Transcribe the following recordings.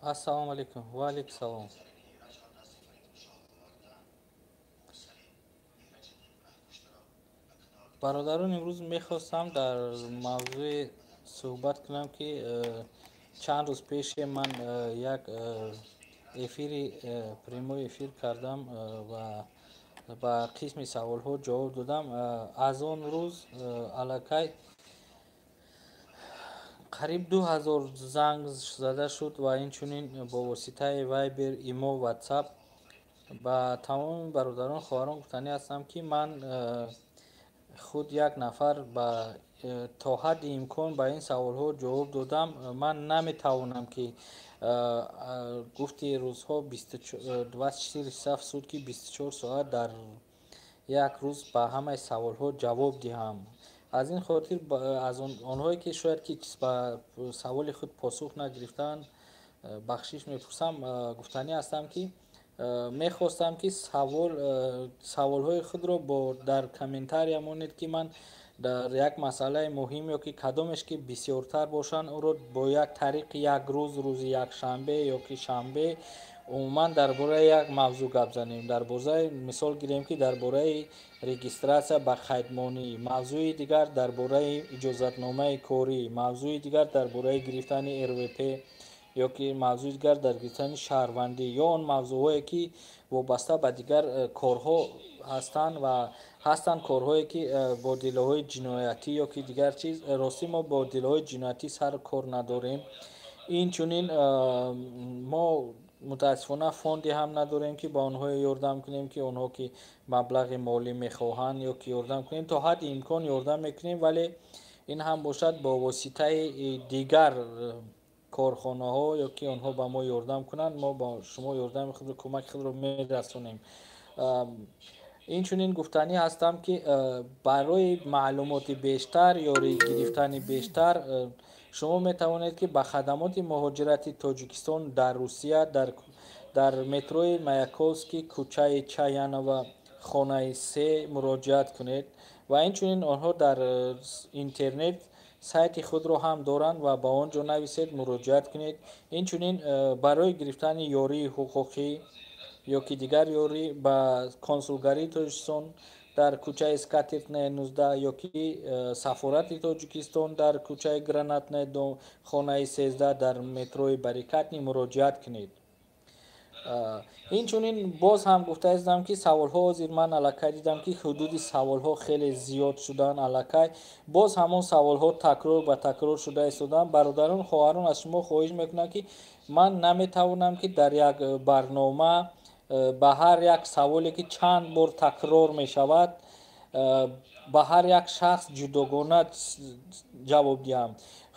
Ассалому алайкум. Ва алайкум салом. Бародарон, имрӯз мехостам дар мавзӯе суҳбат кунам, ки чанд рӯз пеше ман як эфири прямой эфир кардам ва ба қисми саволҳо ҷавоб додам. Аз он рӯз аллакай қариб 2000 занг зада шуд ва инчунин бо воситаи Вайбер, Имо, Ватсап. Ба тамоми бародарон, хоҳарон гуфтанӣ ҳастам, ки ман худ як нафар ба то ҳадди имкон ба ин саволҳо ҷавоб додам. Ман наметавонам, ки гуфти рӯзҳо 24 часа в сутки, 24 соат дар як рӯз ба ҳамаи саволҳо ҷавоб диҳам. Аз ин хотир аз онҳое, ки шояд ки ба саволи худ посух нагирифтаанд, бахшиш мепурсам. Гуфтанӣ ҳастам, ки мехостам, ки саволҳои худро бо дар комментария монед, ки ман дар як масъалаи муҳим ё ки кадомеш ки бисёртар бошанд, ӯро бо як тариқи як рӯз, рӯзи якшанбе ё ки шанбе, умуман дар бораи як мавзӯъ гап занем. Дар бораи, мисол гирем, ки дар бораи регистрация, ба қайдмонӣ, мавзӯи дигар дар бораи иҷозатномаи корӣ, мавзӯи дигар дар бораи гирифтани РВП ё ки мавзӯи дигар дар гирифтани шаҳрвандӣ ё он мавзӯъҳое, ки вобаста ба дигар корҳо ҳастанд ва ҳастанд корҳое, ки бо делоҳои ҷиноятӣ ё ки дигар чиз. Ростӣ, мо бо делоҳои ҷиноятӣ сару кор надорем. Инчунин мо мутаассифона фонде ҳам надорем, ки ба онҳое ёрдам кунем, ки онҳо ки маблағи молӣ мехоҳанд ё ки ёрдам кунем. То ҳадди имкон ёрдам мекунем, вале ин ҳам бошад бо воситаи дигар корхонаҳо ё ки онҳо ба мо ёрдам кунанд, мо ба шумо ёрдами худро, кӯмаки худро мерасонем. Инчунин гуфтанӣ ҳастам, ки барои маълумоти бештар, ёрӣ гирифтани бештар, шумо метавонед, ки ба хадамоти муҳоҷирати Тоҷикистон дар Русия дар метрои Маяковский, кӯчаи Чаянова, хонаи 3 муроҷиат кунед ва инчунин онҳо дар интернет сайти худро ҳам доранд ва ба он ҷо нависед, муроҷиат кунед. Инчунин барои гирифтани ёрии ҳуқуқӣ ё ки дигар ёрӣ ба консулгарии Тоҷикистон дар кӯчаи Скатертная, 19 ё ки сафорати Тоҷикистон дар кӯчаи Гранатная, хонаи 13, дар метрои Баррикадный муроҷиат кунед. Инчунин боз ҳам гуфта истам, ки саволҳо ҳозир ман аллакай дидам, ки ҳудуди саволҳо хеле зиёд шуданд. Аллакай боз ҳамон саволҳо такрор ба такрор шуда истоданд. Бародарон, хоҳарон, аз шумо хоҳиш мекунам, ки ман наметавонам, ки дар як барнома ба ҳар як саволе, ки чанд бор такрор мешавад, ба ҳар як шахс ҷудогона ҷавоб диҳам.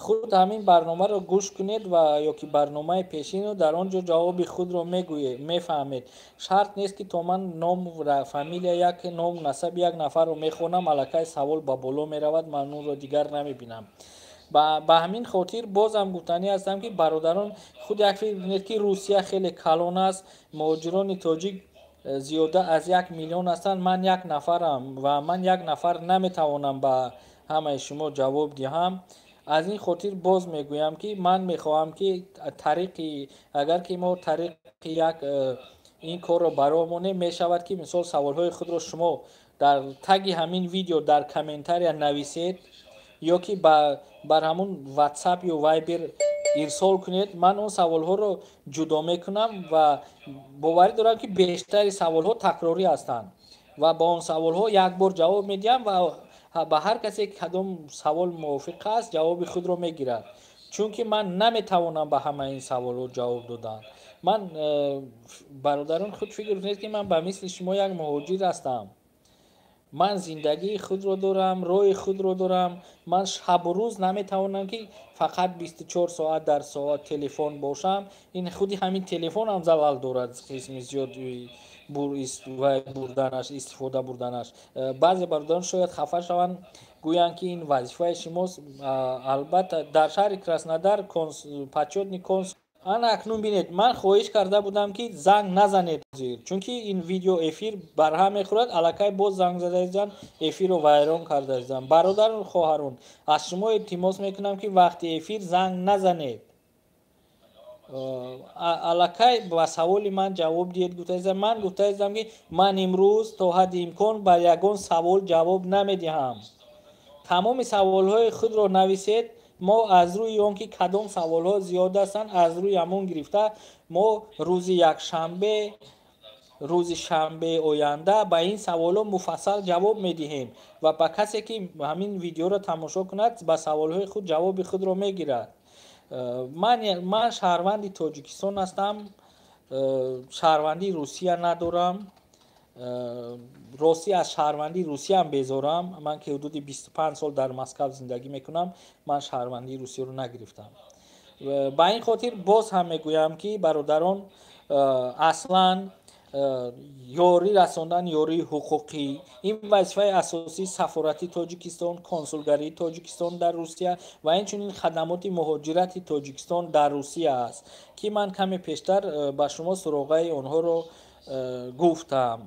Худ ҳамин барномаро гӯш кунед ва ё ки барномаи пешинро, дар он ҷо ҷавоби худро мегӯед, мефаҳмед. Шарт нест, ки то ман ном, фамилия, як ному насаби як нафарро мехонам, аллакай савол ба боло меравад, ман онро дигар намебинам. Ба ҳамин хотир бозам гуфтанӣ ҳастам, ки бародарон, худ як фикр кунед, ки Русия хеле калон аст, муҳоҷирони тоҷик зиёда аз 1 миллион ҳастанд. Ман як нафарам ва ман як нафар наметавонам ба ҳамаи шумо ҷавоб диҳам. Аз ин хотир боз мегӯям, ки ман мехоҳам, ки тариқи, агар ки мо тариқи як ин корро бароҳ монем, мешавад, ки мисол саволҳои худро шумо дар таги ҳамин видео дар комментария нависед ё ки бар ҳамун Ватсап ё Вайбер ирсол кунед. Ман он саволҳоро ҷудо мекунам ва боварӣ дорам, ки бештари саволҳо такрорӣ ҳастанд ва ба он саволҳо як бор ҷавоб медиҳам ва ба ҳар касе кадом савол мувофиқ аст, ҷавоби худро мегирад, чунки ман наметавонам ба ҳамаи ин саволҳо ҷавоб додан. Ман, бародарон, худ фикр кунед, ки ман ба мисли шумо як муҳоҷир ҳастам. Ман зиндагии худро дорам, роҳи худро дорам. Ман шабу рӯз наметавонам, ки фақат 24 соат дар соат телефон бошам. Ин худи ҳамин телефонам залал дорад, қисми зиёд бурданаш, истифода бурданаш. Баъзе бародарон шояд хафа шаванд, гӯянд, ки ин вазифаи шумост. Албатта, дар шаҳри Краснодар почётный консул. Ана акнун бинед, ман хоҳиш карда будам, ки занг назанед, чунки ин видео эфир барҳам мехӯрад. Аллакай боз занг задаистанд, эфирро вайрон кардаистанд. Бародару хоҳарон, аз шумо илтимос мекунам, ки вақти эфир занг назанед. Аллакай ба саволи ман ҷавоб диҳед, гуфтаистам. Ман гуфтаистам, ки ман имрӯз то ҳадди имкон ба ягон савол ҷавоб намедиҳам. Тамоми саволҳои худро нависед. Мо аз рӯи он ки кадом саволҳо зиёд ҳастанд, аз рӯи ҳамон гирифта, мо рӯзи якшанбе, рӯзи шанбеи оянда ба ин саволҳо муфассал ҷавоб медиҳем ва ба касе ки ҳамин видеоро тамошо кунад, ба саволҳои худ ҷавоби худро мегирад. Ман шаҳрванди Тоҷикистон ҳастам, шаҳрвандии Русия надорам. Ростӣ, аз шаҳрвандии Русияам безорам. Ман ки ҳудуди 25 сол дар Москав зиндагӣ мекунам, ман шаҳрвандии Русияро нагирифтам. Ба ин хотир боз ҳам мегӯям, ки бародарон, аслан ёрӣ расондан, ёрии ҳуқуқӣ, ин вазифаи асосии сафорати Тоҷикистон, консулгарии Тоҷикистон дар Русия ва инчунин хадамоти муҳоҷирати Тоҷикистон дар Русия аст, ки ман каме пештар ба шумо суроғаи онҳоро гуфтам.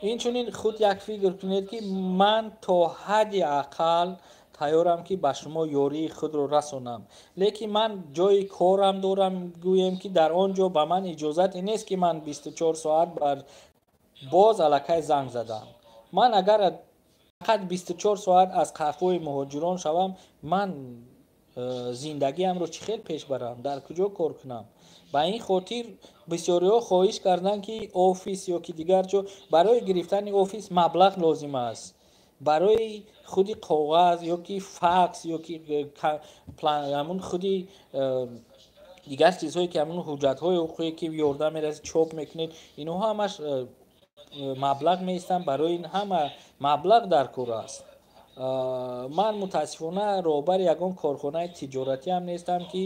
Инчунин худ як фикр кунед, ки ман то ҳадди ақал тайёрам, ки ба шумо ёрии худро расонам, лекин ман ҷои корам дорам, гӯем ки дар он ҷо ба ман иҷозате нест, ки ман 24 соат бар боз аллакай занг задам. Ман агар фақат 24 соат аз қафои муҳоҷирон шавам, ман зиндагиамро чӣ хел пеш барам, дар куҷо кор кунам? Ба ин хотир бисёриҳо хоҳиш карданд, ки офис ё ки дигар ҷо. Барои гирифтани офис маблағ лозим аст, барои худи коғаз ё ки факс ё ки ҳамун худи дигар чизҳое, ки ҳамун ҳуҷҷатҳои ҳуқуқие, ки ёрдам мерасид, чоп мекунед, инҳо ҳамаш маблағ меистанд. Барои ин ҳама маблағ дар кор аст. Ман мутаассифона роҳбари ягон корхонаи тиҷоратӣ ҳам нестам, ки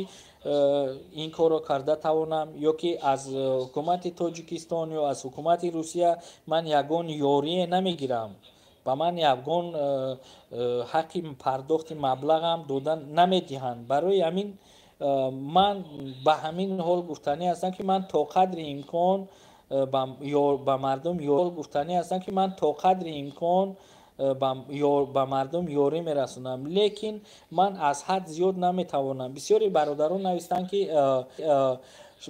ин корро карда тавонам, ё ки аз ҳукумати Тоҷикистон ё аз ҳукумати Русия ман ягон ёрие намегирам. Ба ман ягон ҳаққи пардохти маблағам дода намедиҳанд. Барои ҳамин ман ба ҳамин ҳол гуфтанӣ ҳастам, ки ман то қадри имкон ба мардум гуфтанӣ ҳастам, ки ман то қадри имкон ба мардум ёрӣ мерасонам, лекин ман аз ҳад зиёд наметавонам. Бисёри бародарон навистанд, ки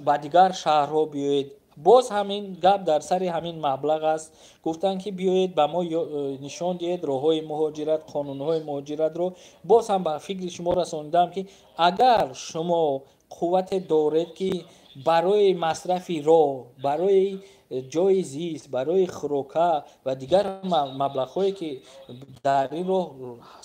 ба дигар шаҳрҳо биёед. Боз ҳамин гап дар сари ҳамин маблағ аст. Гуфтанд, ки биёед, ба мо нишон диҳед роҳҳои муҳоҷират, қонунҳои муҳоҷиратро. Боз ҳам ба фикри шумо расонидам, ки агар шумо қуввате доред, ки барои масрафи роҳ, барои ҷои зист, барои хӯрока ва дигар маблағҳое, ки дар ин роҳ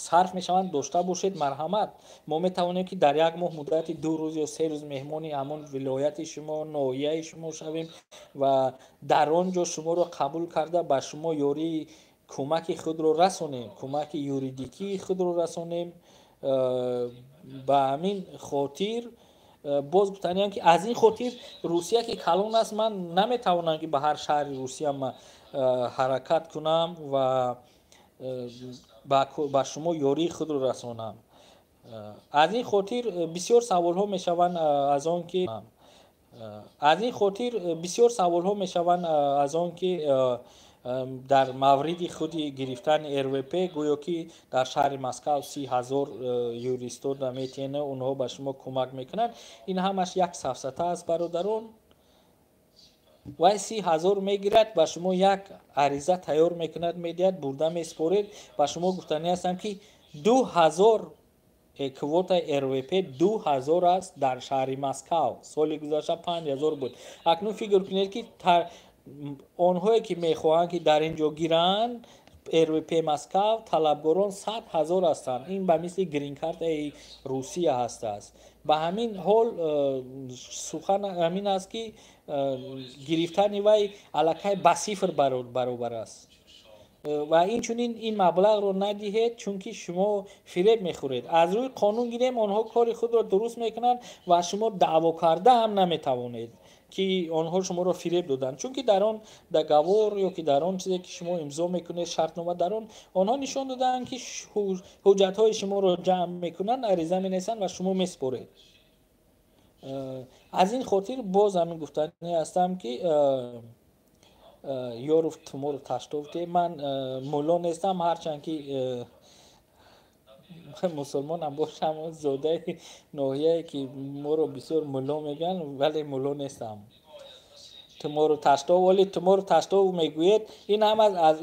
сарф мешаванд, дошта бошед, марҳамат, мо метавонем, ки дар як моҳ муддати 2 рӯз ё 3 рӯз меҳмони ҳамон вилояти шумо, ноҳияи шумо шавем ва дар он ҷо шуморо қабул карда, ба шумо ёрии кӯмаки худро расонем, кӯмаки юридикии худро расонем. Ба ҳамин хотир боз гуфтаниям, ки аз ин хотир Русия ки калон аст, ман наметавонам, ки ба ҳар шаҳри Русия ҳаракат кунам ва ба шумо ёрии худро расонам. Аз ин хотир бисёр саволҳо мешаванд аз он ки аз ин хотир бисёр саволҳо мешаванд аз он ки дар мавриди худи гирифтани РВП, гӯё ки дар шаҳри Москав 30 000 юристо метиҳена, онҳо ба шумо кӯмак мекунанд. Ин ҳамаш як сафсата аст, бародарон. Вай 30 000 мегирад, ба шумо як ариза тайёр мекунад, медиҳад, бурда месупоред. Ба шумо гуфтанӣ ҳастам, ки 2000 квотаи РВП 2000 аст дар шаҳри Москав. Соли гузашта 5000 буд. Акнун фикр кунед, ки онҳое ки мехоҳанд, ки дар ин ҷо гиранд РВП Москав, талабгорон 100 000 ҳастанд. Ин ба мисли гринкартаи Русия ҳастааст. Ба ҳамин ҳол сухан ҳамин аст, ки гирифтани вай аллакай ба сифр баробар аст. Ва инчунин ин маблағро надиҳед, чунки шумо фиреб мехӯред. Аз рӯи қонун гирем, онҳо кори худро дуруст мекунанд ва шумо даъво карда ҳам наметавонед, ки онҳо шуморо фиреб доданд, чунки дар он договор ё ки дар он чизе, ки шумо имзо мекунед, шартнома, дар он онҳо нишон додаанд, ки ҳуҷҷатҳои шуморо ҷамъ мекунанд, ариза менависанд ва шумо месупоред. Аз ин хотир боз ҳамин гуфтанӣ ҳастам, ки ёру тумору таштофте. Ман мулло нестам, ҳарчанд ки Мусулмонам бошам, зодаи ноҳияе ки моро бисёр мулло мегӯянд, вале мулло нестам. Тумору таштов, вале тумору таштов мегӯед, ин ҳам аз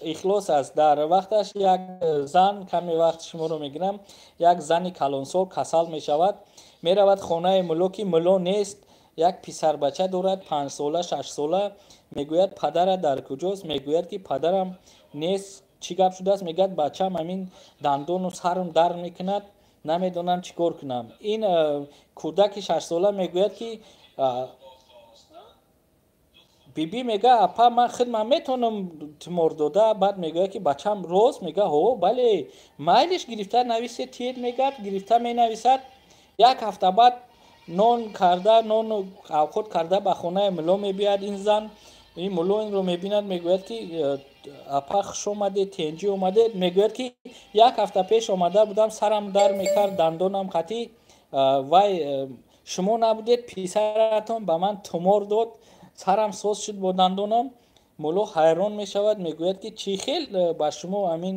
ихлос аст. Дар вақташ як зан, каме вақт шуморо мегирам, як зани калонсол касал мешавад, меравад хонаи мулло, ки мулло нест. Як писарбача дорад, 5-сола, 6-сола. Мегӯяд: падара дар куҷост? Мегӯяд, ки падарам нест. Чӣ гап шудааст? Мегӯяд: бачам, ҳамин дандону сарам дард мекунад, намедонам чӣ кор кунам. Ин кӯдаки 6-сола мегӯяд, ки биби, мега, апа, ман худман метавонам тумор дода. Баъд мегӯяд, ки бачам рост мега, ҳо, бале, майлиш, гирифта нависе тиед. Мегӯяд, гирифта менависад. Як ҳафта баъд нон карда, нону авқот карда ба хонаи мулло мебиёяд ин зан. Ин мулло инро мебинад, мегӯяд, ки апа, хуш омадед, тенҷӣ омадед? Мегӯяд, ки як ҳафта пеш омада будам, сарам дар мекард, дандонам қатӣ, вай шумо набудед, писаратон ба ман тумор дод, сарам соз шуд бо дандонам. Мулло ҳайрон мешавад, мегӯяд, ки чӣ хел ба шумо ҳамин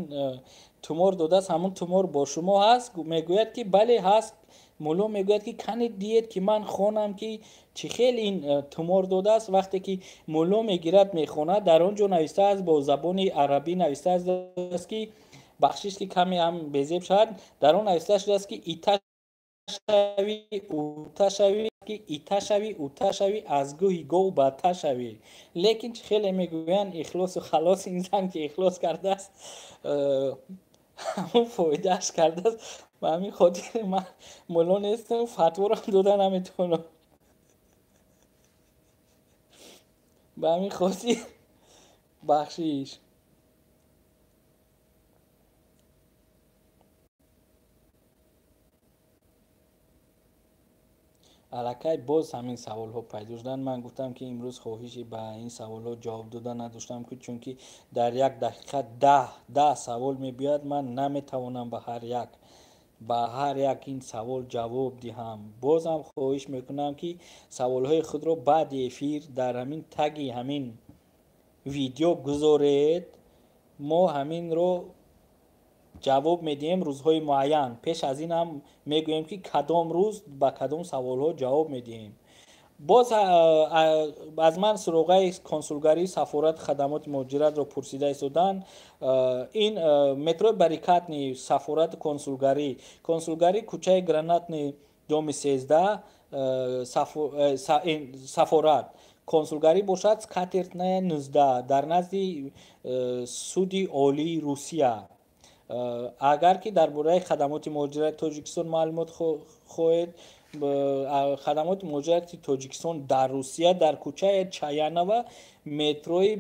тумор додааст, ҳамун тумор бо шумо ҳаст? Мегӯяд, ки бале, ҳаст. Мулло мегӯяд, ки кани диед, ки ман хонам, ки чӣ хел ин тумор додааст. Вақте ки мулло мегирад, мехонад, дар он ҷо навиштааст, бо забони арабӣ навиштааст, ки бахшиш, ки каме ҳам безеб шавад, дар он навишта шудааст, ки ита шавӣ, ута шавӣ, ки ита шавӣ, ута шавӣ, аз гӯҳи гов ба та шавӣ. Лекин чӣ хеле мегӯянд, ихлосу халос, ин зан ки ихлос кардааст, ҳамун фоидааш кардааст. Ба ҳамин хотир ман мулло нестам, фатворам дода наметавонам. Ба ҳамин хотир бахшиш. Аллакай боз ҳамин саволҳо пайдо шуданд. Ман гуфтам, ки имрӯз хоҳиши ба ин саволҳо ҷавоб дода надоштам, ки чунки дар як дақиқа 10 савол мебиёяд, ман наметавонам ба ҳар як ин савол ҷавоб диҳам. Бозам хоҳиш мекунам, ки саволҳои худро баъди эфир дар ҳамин таги ҳамин видео гузоред, мо ҳаминро ҷавоб медиҳем рӯзҳои муайян. Пеш аз ин ҳам мегӯем, ки кадом рӯз ба кадом саволҳо ҷавоб медиҳем. Боз аз ман суроғаи консулгарии сафорат хадамоти муҳоҷиратро пурсида истоданд. Ин метрои Баррикадный, сафорати консулгарӣ, консулгарӣ кӯчаи Гранатный, доми 13, сафорат консулгарӣ бошад Скатертная 19, дар назди суди олии Русия. Агар ки дар бораи хадамоти муҳоҷирати Тоҷикистон маълумот хоҳед, хадамоти муҳоҷирати Тоҷикистон дар Русия дар кӯчаи Чаянова, метрои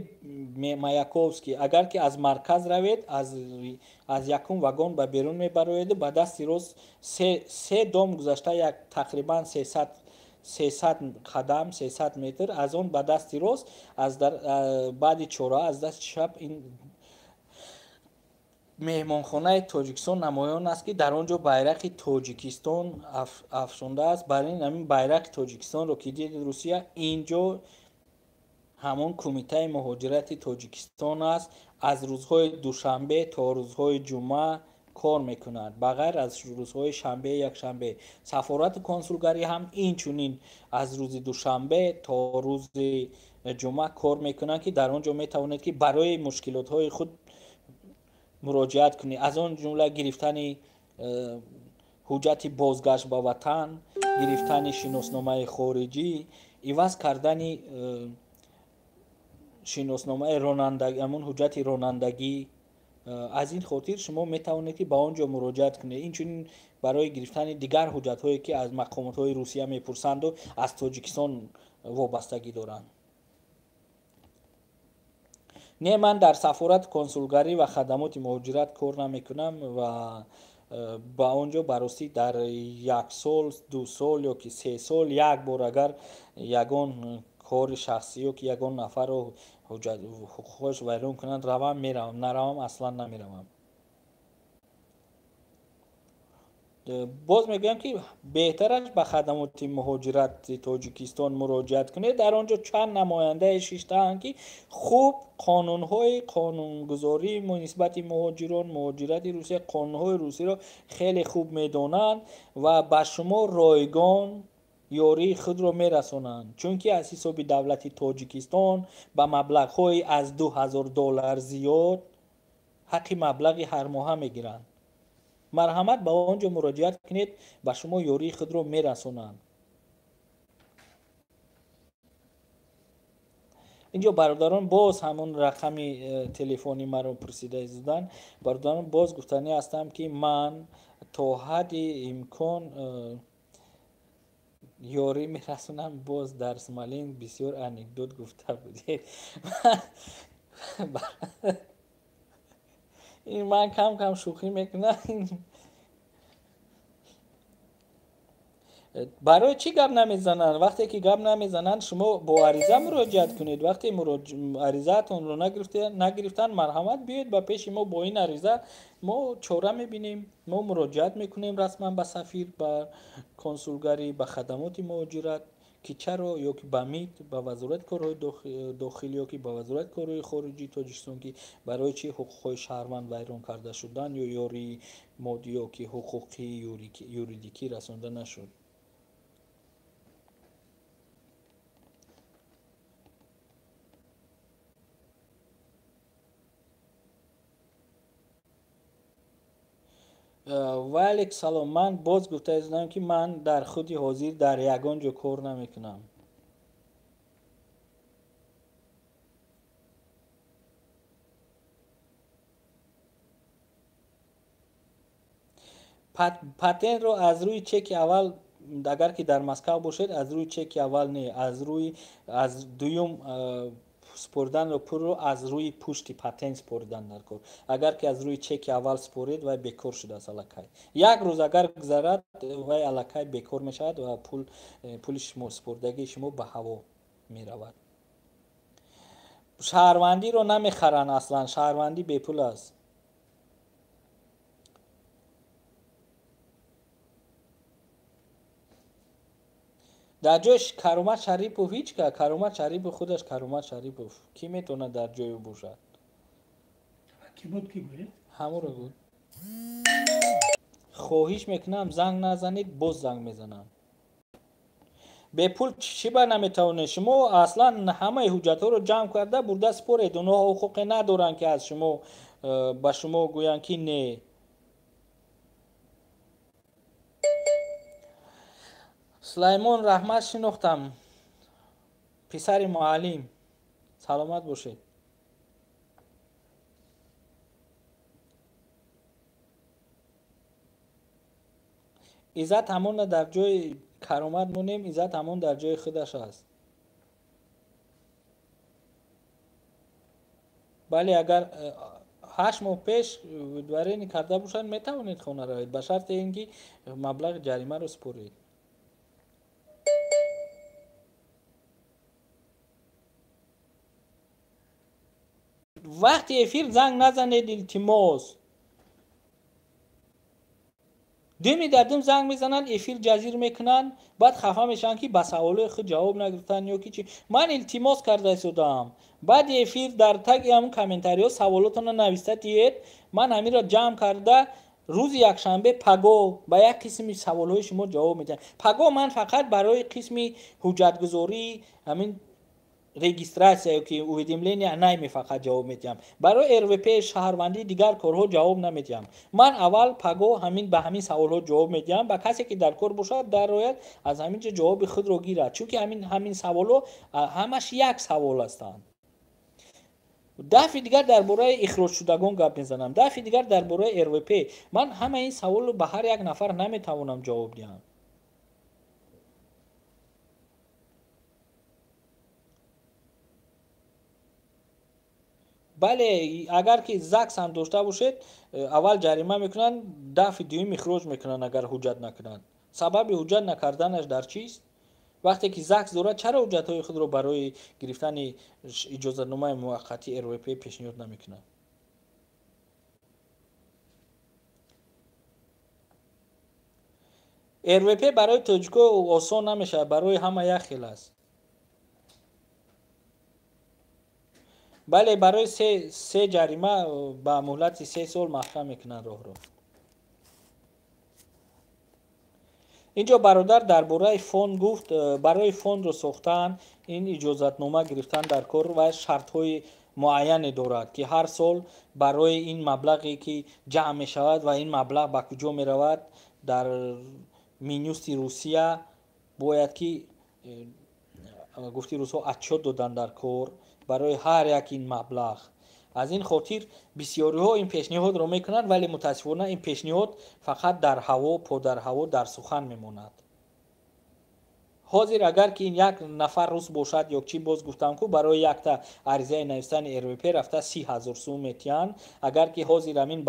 Маяковский. Агар ки аз марказ равед, аз якум вагон ба берун мебароеду ба дасти рост се дом гузашта, як тақрибан 300 қадам, 300 метр аз он ба дасти рост, аз баъди чора, аз дасти чап ин меҳмонхонаи Тоҷикистон намоён аст, ки дар он ҷо байрақи Тоҷикистон афшондааст. Бар ин ҳамин байрақи Тоҷикистонро ки дидед Русия, ин ҷо ҳамон кумитаи муҳоҷирати Тоҷикистон аст. Аз рӯзҳои душанбе то рӯзҳои ҷумъа кор мекунад, ба ғайр аз рӯзҳои шанбе, якшанбе. Сафорату консулгарӣ ҳам инчунин аз рӯзи душанбе то рӯзи ҷумъа кор мекунанд, ки дар он ҷо метавонед, ки барои мушкилотҳои худ муроҷиат кунед, аз он ҷумла гирифтани ҳуҷҷати бозгашт ба ватан, гирифтани шиносномаи хориҷӣ, иваз кардани шиносномаи ронандагӣ, ҳамун ҳуҷҷати ронандагӣ. Аз ин хотир шумо метавонед, ки ба он ҷо муроҷиат кунед. Инчунин барои гирифтани дигар ҳуҷҷатҳое, ки аз мақомотҳои Русия мепурсанду аз Тоҷикистон вобастагӣ доранд. Не, ман дар сафорат, консулгарӣ ва хадамоти муҳоҷират кор намекунам ва ба он ҷо баростӣ дар як сол, 2 сол ё ки 3 сол як бор агар ягон кори шахсӣ ё ки ягон нафарро ҳуқуқҳояш вайрон кунанд, равам, меравам, наравам, аслан намеравам. Боз мегӯям, ки беҳтараш ба хадамоти муҳоҷирати Тоҷикистон муроҷиат кунед. Дар он ҷо чанд намояндае шиштаанд, ки хуб қонунҳои қонунгузорӣ нисбати муҳоҷирон, муҳоҷирати Русия, қонунҳои русиро хеле хуб медонанд ва ба шумо ройгон ёрии худро мерасонанд, чунки аз ҳисоби давлати Тоҷикистон ба маблағҳои аз $2000 зиёд ҳаққи маблағи ҳармоҳа мегиранд. Марҳамат, ба он ҷо муроҷиат кунед, ба шумо ёрии худро мерасонанд. Инҷо бародарон боз ҳамон рақами телефони маро пурсида зуданд. Бародарон, боз гуфтанӣ ҳастам, ки ман то ҳадди имкон ёрӣ мерасонам. Боз дар Смоленск бисёр анекдот гуфта будед. Ин ман кам кам шӯхӣ мекунам. Барои чӣ гап намезананд? Вақте ки гап намезананд, шумо бо ариза муроҷиат кунед. Вақте аризаатонро нагирифтанд, марҳамат, биёед ба пеши мо бо ин ариза, мо чора мебинем. Мо муроҷиат мекунем расман ба сафир, ба консулгарӣ, ба хадамоти муҳоҷират, ки чаро, ё ки ба МИД, ба Вазорати корҳои дохилӣ ё ки ба Вазорати корҳои хориҷии Тоҷикистон, ки барои чӣ ҳуқуқҳои шаҳрванд вайрон карда шуданд ё ёрии моддӣ ё ки ҳуқуқӣ юридикӣ расонда нашуд. Ваалейк салом. Ман боз гуфта истодаам, ки ман дар худи ҳозир дар ягон ҷо кор намекунам. Патентро аз рӯи чеки аввал, агар ки дар Москав бошед, аз рӯи чеки аввал не, аз рӯи аз дуюм спориданро, пулро аз рӯи пушти патент споридан дар кор. Агар ки аз рӯи чеки аввал според, вай бекор шудааст аллакай. Як рӯз агар гузарад, вай аллакай бекор мешавад ва пули шумо, споридагии шумо ба ҳаво меравад. Шаҳрвандиро намехаранд аслан, шаҳрвандӣ бепул аст. Дар ҷои Каромат Шарипов ҳеҷ ка, Каромат Шарипов худаш Каромат Шарипов, кӣ метавонад дар ҷои ӯ бошад? Кӣ буд, кӣ гӯед? Ҳамонро гӯ. Хоҳиш мекунам, занг назанед, боз занг мезанам. Бепул чӣ ба наметавонед? Шумо аслан ҳамаи ҳуҷҷатҳоро ҷамъ карда бурда според. Онҳо ҳуқуқе надоранд, ки аз шумо ба шумо гӯянд, ки не. Сулаймон Раҳмат, шинохтам, писари муаллим, саломат бошед. Иззат ҳамона дар ҷои Каромат монем, Иззат ҳамон дар ҷои худаш аст. Бале, агар 8 моҳ пеш выдворение карда бошад, метавонед хона равед, ба шарти ин ки маблағи ҷаримаро супоред. Вақти эфир занг назанед, илтимос. Дими дар дим занг мезананд, эфир ҷазир мекунанд, баъд хафа мешаванд, ки ба саволои худ ҷавоб нагирифтанд ё ки чӣ. Ман илтимос карда истодаам, баъди эфир дар таги ҳамун комментариҳо саволотонро нависта диҳед. Ман ҳаминро ҷамъ карда, рӯзи якшанбе паго ба як қисми саволҳои шумо ҷавоб медиҳам. Паго ман фақат барои қисми ҳуҷҷатгузории ҳамин регистрация ё ки уведомление о найме фақат ҷавоб медиҳам. Барои РВП, шаҳрвандӣ, дигар корҳо ҷавоб намедиҳам. Ман аввал паго ҳамин ба ҳамин саволҳо ҷавоб медиҳам. Ба касе ки дар кор бошад, дарояд, аз ҳамин ҷо ҷавоби худро гирад, чунки ҳамин саволҳо ҳамаш як савол ҳастанд. Дафъи дигар дар бораи ихроҷшудагон гап мезанам, дафъи дигар дар бораи РВП. Ман ҳамаи ин саволро ба ҳар як нафар наметавонам ҷавоб диҳам. Бале, агар ки ЗАГС ҳам дошта бошед, аввал ҷарима мекунанд, дафъи дуюм ихроҷ мекунанд, агар ҳуҷҷат накунанд. Сабаби ҳуҷҷат накарданаш дар чист? Вақте ки ЗАГС дорад, чаро ҳуҷҷатҳои худро барои гирифтани иҷозатномаи муваққатии РВП пешниҳод намекунад? РВП барои тоҷико осон намешавад, барои ҳама як хел аст. Бале, барои се ҷарима ба муҳлати 3 сол маҳкам мекунанд роҳро. Инҷо бародар дар бораи фонд гуфт, барои фондро сохтан ин иҷозатнома гирифтан дар кор ва шартҳои муайяне дорад, ки ҳар сол барои ин маблағе ки ҷамъ мешавад ва ин маблағ ба куҷо меравад, дар Минюсти Русия бояд ки гуфти русҳо отчёт додан дар кор барои ҳар як ин маблағ. Аз ин хотир бисёриҳо ин пешниҳодро мекунанд, вале мутаассифона ин пешниҳод фақат дар ҳаво, подар ҳаво, дар сухан мемонад. Ҳозир агар ки ин як нафар рус бошад ё чӣ, боз гуфтам ку барои якта аризаи навиштани РВП рафта 30 000 сум метиҳанд. Агар ки ҳозир ҳамин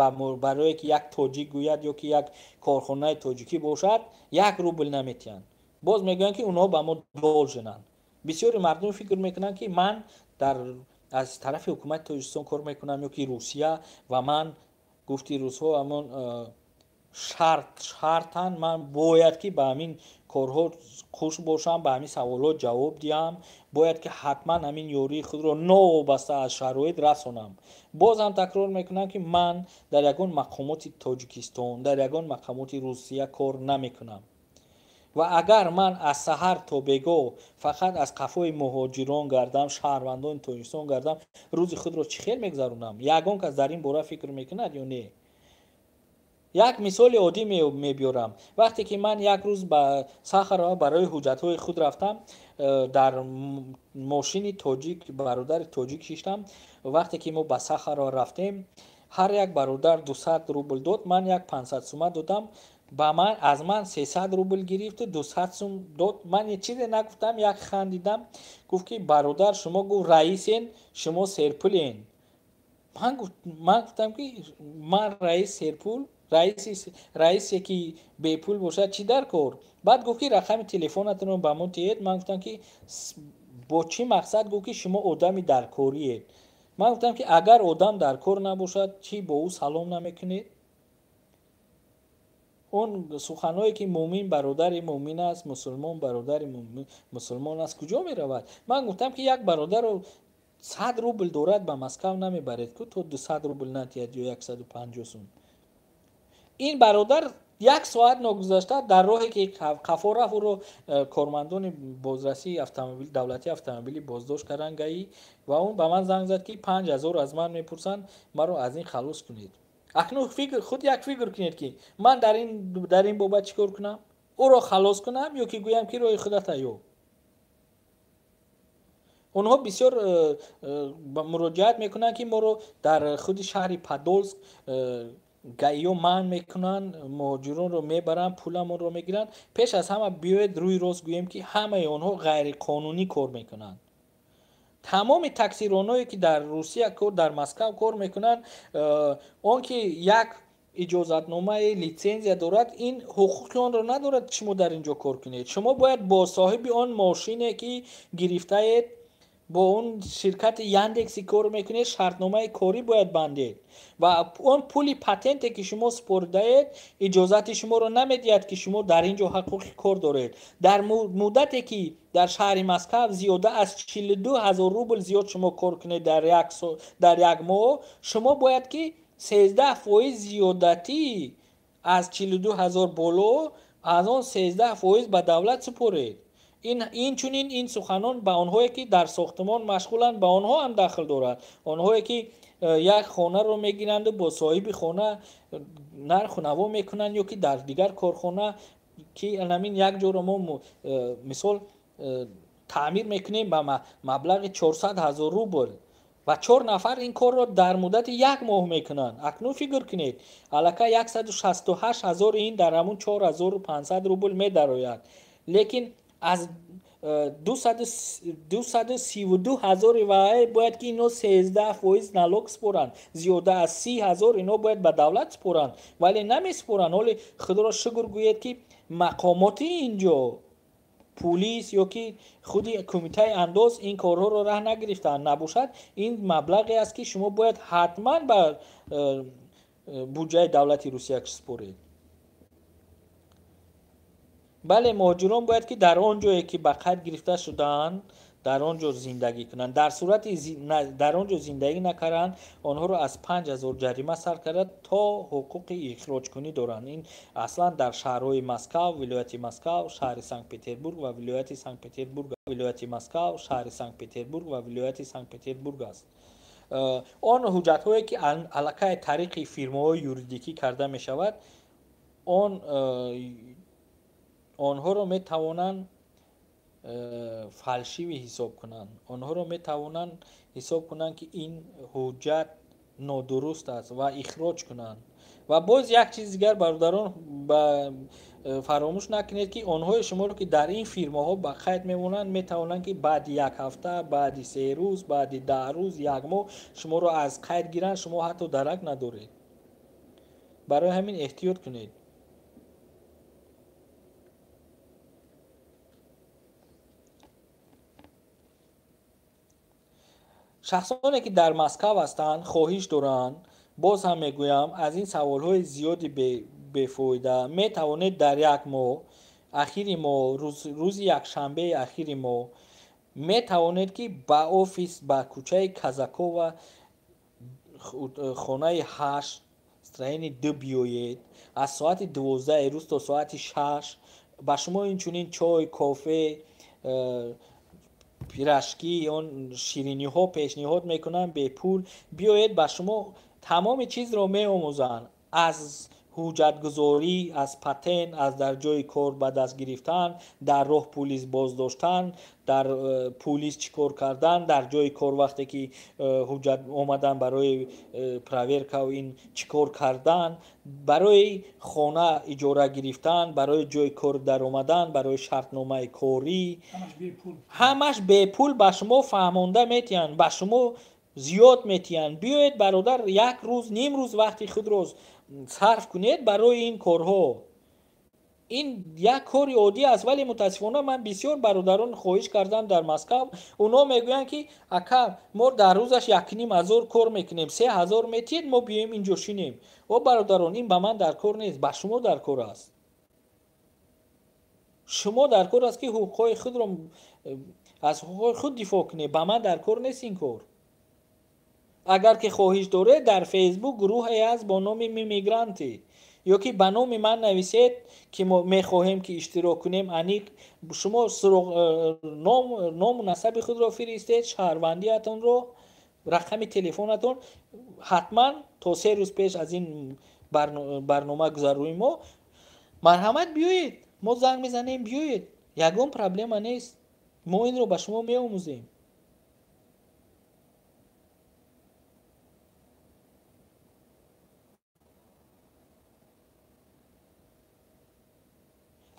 барое ки як тоҷик гӯяд ё ки як корхонаи тоҷикӣ бошад, 1 рубл наметиҳанд. Боз мегӯянд ки онҳо ба мо долженанд. Бисёри мардум фикр мекунанд, ки ман дар аз тарафи ҳукумати Тоҷикистон кор мекунам ё ки Русия, ва ман гуфти русҳо ҳамон шартан ман бояд ки ба ҳамин корҳо хуш бошам, ба ҳамин саволҳо ҷавоб диҳам, бояд ки ҳатман ҳамин ёрии худро новобаста аз шароит расонам. Боз ҳам такрор мекунам, ки ман дар ягон мақомоти Тоҷикистон, дар ягон мақомоти Русия кор намекунам. Ва агар ман аз саҳар то бегоҳ фақат аз қафои муҳоҷирон гардам, шаҳрвандони Тоҷикистон гардам, рӯзи худро чӣ хел мегузаронам? Ягон кас дар ин бора фикр мекунад ё не? Як мисоли оддӣ мебиёрам. Вақте ки ман як рӯз ба Сахарова барои ҳуҷҷатҳои худ рафтам, дар мошини тоҷик, бародари тоҷик шиштам. Вақте ки мо ба Сахарова рафтем, ҳар як бародар 200 рубл дод, ман як 500 сума додам. Ба ман аз ман 300 рубл гирифту 200 сум дод. Ман чизе нагуфтам, як хандидам. Гуфт ки бародар, шумо гуфт раисен, шумо серпулен. Ман гуфтам ки ман раис серпул, раисе ки бепул бошад чӣ дар кор? Баъд гуфт ки рақами телефонатонро ба мо диҳед. Ман гуфтам ки бо чӣ мақсад? Гуфт ки шумо одами даркориед. Ман гуфтам ки агар одам дар кор набошад, чӣ бо ӯ салом намекунед? Он суханҳое ки мӯмин бародари мӯмин аст, мусулмон бародари мусулмон аст, куҷо меравад? Ман гуфтам ки як бародаро 100 рубл дорад, ба Москав намебаред ку то 200 рубл натиҳад ё 150 сум. Ин бародар як соат ногузашта дар роҳе ки қафо рафт, ӯро кормандони бозрасии автомобил, давлатии автомобилӣ боздошт карданд ГАИ, ва он ба ман занг зад ки 5000 аз ман мепурсанд, маро аз ин халос кунед. Акнун худ як фикр кунед ки ман дар ин бобат чӣ кор кунам? Ӯро халос кунам ё ки гӯям ки роҳи худата ёб? Онҳо бисёр муроҷиат мекунанд, ки моро дар худи шаҳри Подолск ГАИ-ё манъ мекунанд, муҳоҷиронро мебаранд, пуламонро мегиранд. Пеш аз ҳама биёед рӯи рост гӯем, ки ҳамаи онҳо ғайриқонунӣ кор мекунанд. Тамоми таксироное ки дар Русия, дар Москав кор мекунанд, он ки як иҷозатномаи литсензия дорад, ин ҳуқуқи онро надорад ки шумо дар ин ҷо кор кунед. Шумо бояд бо соҳиби он мошине ки гирифтаед, бо он ширкати Яндекси кор мекунед, шартномаи корӣ бояд бандед ва он пули патенте ки шумо супоридаед, иҷозати шуморо намедиҳад ки шумо дар ин ҷо ҳуқуқи кор доред. Дар муддате ки дар шаҳри Москав зиёда аз 42 000 рубл зиёд шумо кор кунед дар як моҳ, шумо бояд ки 13% зиёдатӣ аз 42 000 боло, аз он 13% ба давлат супоред. Инчунин ин суханон ба онҳое ки дар сохтмон машғуланд, ба онҳо ҳам дахл дорад. Онҳое ки як хонаро мегиранду бо соҳиби хона нарху наво мекунанд ё ки дар дигар корхона ки ҳамин як ҷоро мо мисол таъмир мекунем ба маблағи 400 000 рубл ва 4 нафар ин корро дар муддати як моҳ мекунанд. Акнун фикр кунед, аллакай 168 000 ин дар ҳамун 4500 рубл медарояд, лекин аз 232 000 вай бояд ки ино 13% налог споранд, зиёда аз 30 000 ино бояд ба давлат споранд, вале намеспоранд. Ҳоле худро шукр гӯед ки мақомоти инҷо, пулис ё ки худи кумитаи андоз ин корҳоро раҳ нагирифтаанд. Набошад, ин маблағе аст ки шумо бояд ҳатман ба буҷаи давлати Русия според. Бале, муҳоҷирон бояд ки дар он ҷое ки ба қайд гирифта шудаанд, дар он ҷо зиндагӣ кунанд. Дар сурати дар он ҷо зиндагӣ накарданд, онҳоро аз 5000 ҷарима сар карда то ҳуқуқи ихроҷкунӣ доранд. Ин аслан дар шаҳрҳои Москав, вилояти Москав, шаҳри Санкт-Петербург ва вилояти Санкт-Петербург, вилояти Москав, шаҳри Санкт-Петербург ва вилояти Санкт-Петербург аст. Он ҳуҷҷатҳое ки аллакай тариқи фирмаҳои юридикӣ карда мешавад, онҳоро метавонанд фалшивӣ ҳисоб кунанд. Онҳоро метавонанд ҳисоб кунанд, ки ин ҳуҷҷат нодуруст аст ва ихроҷ кунанд. Ва боз як чиз дигар, бародарон, фаромӯш накунед, ки онҳои шуморо ки дар ин фирмаҳо ба қайд мемонанд, метавонанд ки баъди як ҳафта, баъди 3 рӯз, баъди 10 рӯз, як моҳ шуморо аз қайд гиранд. Шумо ҳатто дарак надоред. Барои ҳамин эҳтиёт кунед. Шахсоне ки дар Москав ҳастанд, хоҳиш доранд, боз ҳам мегӯям, аз ин саволҳои зиёди бефоида метавонед дар як моҳ, ахири моҳ, рӯзи якшанбеи ахири моҳ метавонед ки ба офис, ба кӯчаи Казакова, хонаи 8, строени 2 биёед. Аз соати 12 рӯз то соати 6 ба шумо инчунин чой, кофе, пирашки, он шириниҳо пешниҳод мекунанд бепул. Биёед, ба шумо тамоми чизро меомӯзанд, аз ҳуҷҷатгузорӣ, аз патент, аз дар ҷои кор ба даст гирифтан, дар роҳ пулис боздоштан, дар пулис чӣ кор кардан, дар ҷои кор вақте ки ҳуҷҷат омадан барои проверкау ин чӣ кор кардан, барои хона иҷора гирифтан, барои ҷои кор даромадан, барои шартномаи корӣ, ҳамаш бепул ба шумо фаҳмонда метиҳанд, ба шумо зиёд метиҳанд. Биёед, бародар, як рӯз, ним рӯз вақти худро сарф кунед барои ин корҳо. Ин як кори оддӣ аст, вале мутаассифона ман бисёр бародарон хоҳиш кардам дар Москав, онҳо мегӯянд ки ака, мо дар рӯзаш 1500 кор мекунем, 3000 метиҳед, мо биёем инҷо шинем. О бародарон, ин ба ман дар кор нест, ба шумо дар кор аст. Шумо дар кор аст ки ҳуқуқҳои худро аз ҳуқуқҳои худ дифоъ кунед, ба ман дар кор нест ин кор. Агар ки хоҳиш доред, дар Фейсбук гурӯҳе аст бо номи Мимигранти, ё ки ба номи ман нависед ки мо мехоҳем ки иштирок кунем. Аниқ шумо ному насаби худро фиристед, шаҳрвандиатонро, рақами телефонатон. Ҳатман то 3 рӯз пеш аз ин барнома гузаруи мо марҳамат биёед, мо занг мезанем, биёед, ягон проблема нест, мо инро ба шумо меомӯзем.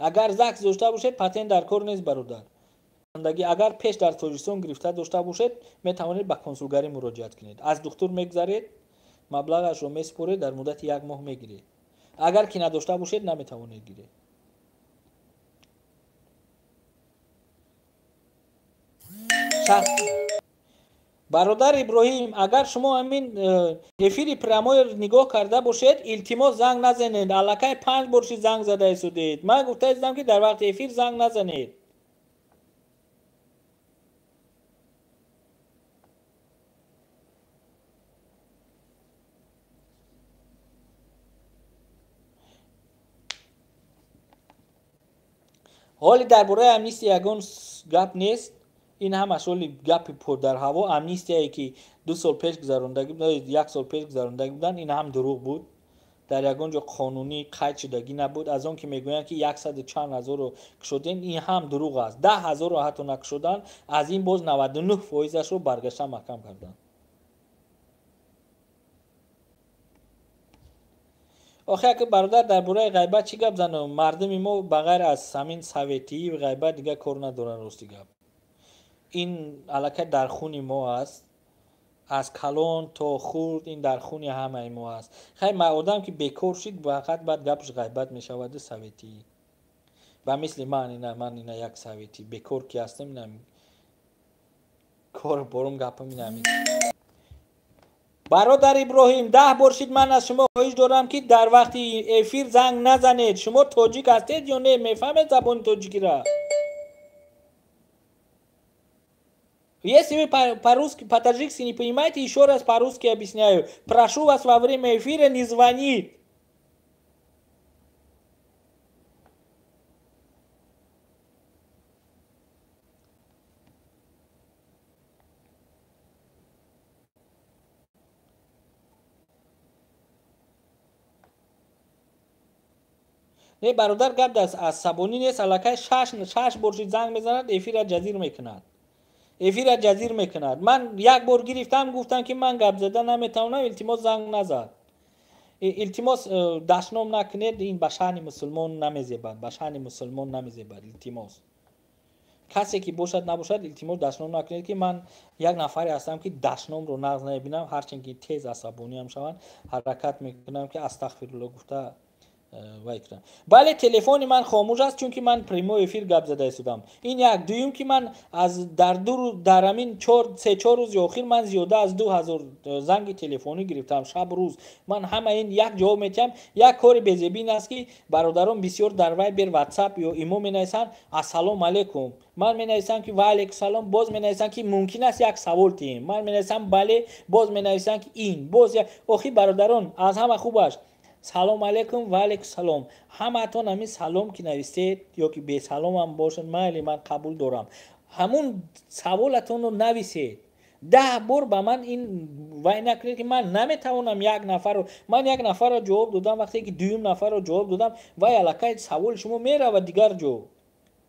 Агар ЗАГС дошта бошед, патент дар кор нест, бародар. Агар пеш дар Тоҷикистон гирифта дошта бошед, метавонед ба консулгарӣ муроҷиат кунед. Аз духтур мегзаред, маблағашро месупоред, дар муддати як моҳ мегиред. Агар ки надошта бошед, наметавонед гиред. Бародар Иброҳим, агар шумо ҳамин эфири прямой нигоҳ карда бошед, илтимос занг назанед. Аллакай 5 бор ши занг зада истодед. Ман гуфта истодам ки дар вақти эфир занг назанед. Ҳоли дар бораи амнистия ягон гап нест. Ин ҳамаш ҳоли гапи дар ҳаво. Амнистияе ки 2 сол пеш гузарондагӣ, 1 сол пеш гузарондагӣ буданд, ин ҳам дурӯғ буд. Дар ягон ҷо қонунӣ қайд шудагӣ набуд. Аз он ки мегӯянд ки 100 чанд ҳазорро кушодем, ин ҳам дурӯғ аст. 10 ҳазорро ҳатто накушоданд, аз ин боз 99%-ашро баргашта маҳкам карданд. Охе ака бародар, дар бораи ғайбат чӣ гап занам? Мардуми мо ба ғайр аз ҳамин советӣ ғайбат дигар кор надоранд, рости гап. Ин аллакай дар хуни мо аст, аз калон то хурд ин дар хуни ҳамаи мо аст. Хай, одам ки бекор шид, фақат баъд гапш ғайбат мешавад советӣ. Ба мисли ман, ина ман ина як советӣ бекор ки ҳастам, ина кор борум гапам ина ҳамин. Бародар Иброҳим, 10 бор шид ман аз шумо хоҳиш дорам, ки дар вақти эфир занг назанед. Шумо тоҷик ҳастед ё не? Мефаҳмед забони тоҷикиро? Если вы по-русски, по-таджикски не понимаете, еще раз по-русски объясняю. Прошу вас во время эфира не звонить. Не, бародар, гап аз сабонӣ нест, аллакай шаш бор шид занг мезанад, эфира ҷазир мекунад. Эфира ҷазир мекунад. Ман як бор гирифтам, гуфтам, ки ман гап зада наметавонам, илтимос занг назад. Илтимос, дашном накунед, ин ба шаъни мусулмон намезебад, ба шаъни мусулмон намезебад, илтимос. Касе ки бошад набошад, илтимос дашном накунед, ки ман як нафаре ҳастам, ки дашномро нағз намебинам, ҳарчанд ки тез асабониам шаванд, ҳаракат мекунам, ки астағфирулло гуфта вай кунам. Бале, телефони ман хомӯш аст, чунки ман прямой эфир гап зада истодам. Ин як. Дуюм, ки ман аз дар ду дар ҳамин се чор рӯзи охир ман зиёда аз 2000 занги телефонӣ гирифтам, шаб рӯз. Ман ҳама ин як ҷавоб метиҳам. Як кори безебӣ ин аст, ки бародарон бисёр дар Вайбер, Ватсап ё Имо менависанд: «Ассалому алайкум». Ман менависам, ки ва алайкум салом. Боз менависам, ки мумкин аст як савол диҳем? Ман менависам: «Бале». Боз менависам, ки ин боз. Охи, бародарон, аз ҳама хубаш: «Салом алейкум», «Ва алейкум салом». Ҳамаатон ҳамин салом ки навистед ё ки бесаломам бошад, майли, ман қабул дорам. Ҳамун саволатонро нависед. 10 бор ба ман ин вай накунед, ки ман наметавонам як нафарро. Ман як нафарро ҷавоб додам, вақте ки дуюм нафарро ҷавоб додам, вай аллакай саволи шумо меравад дигар ҷо.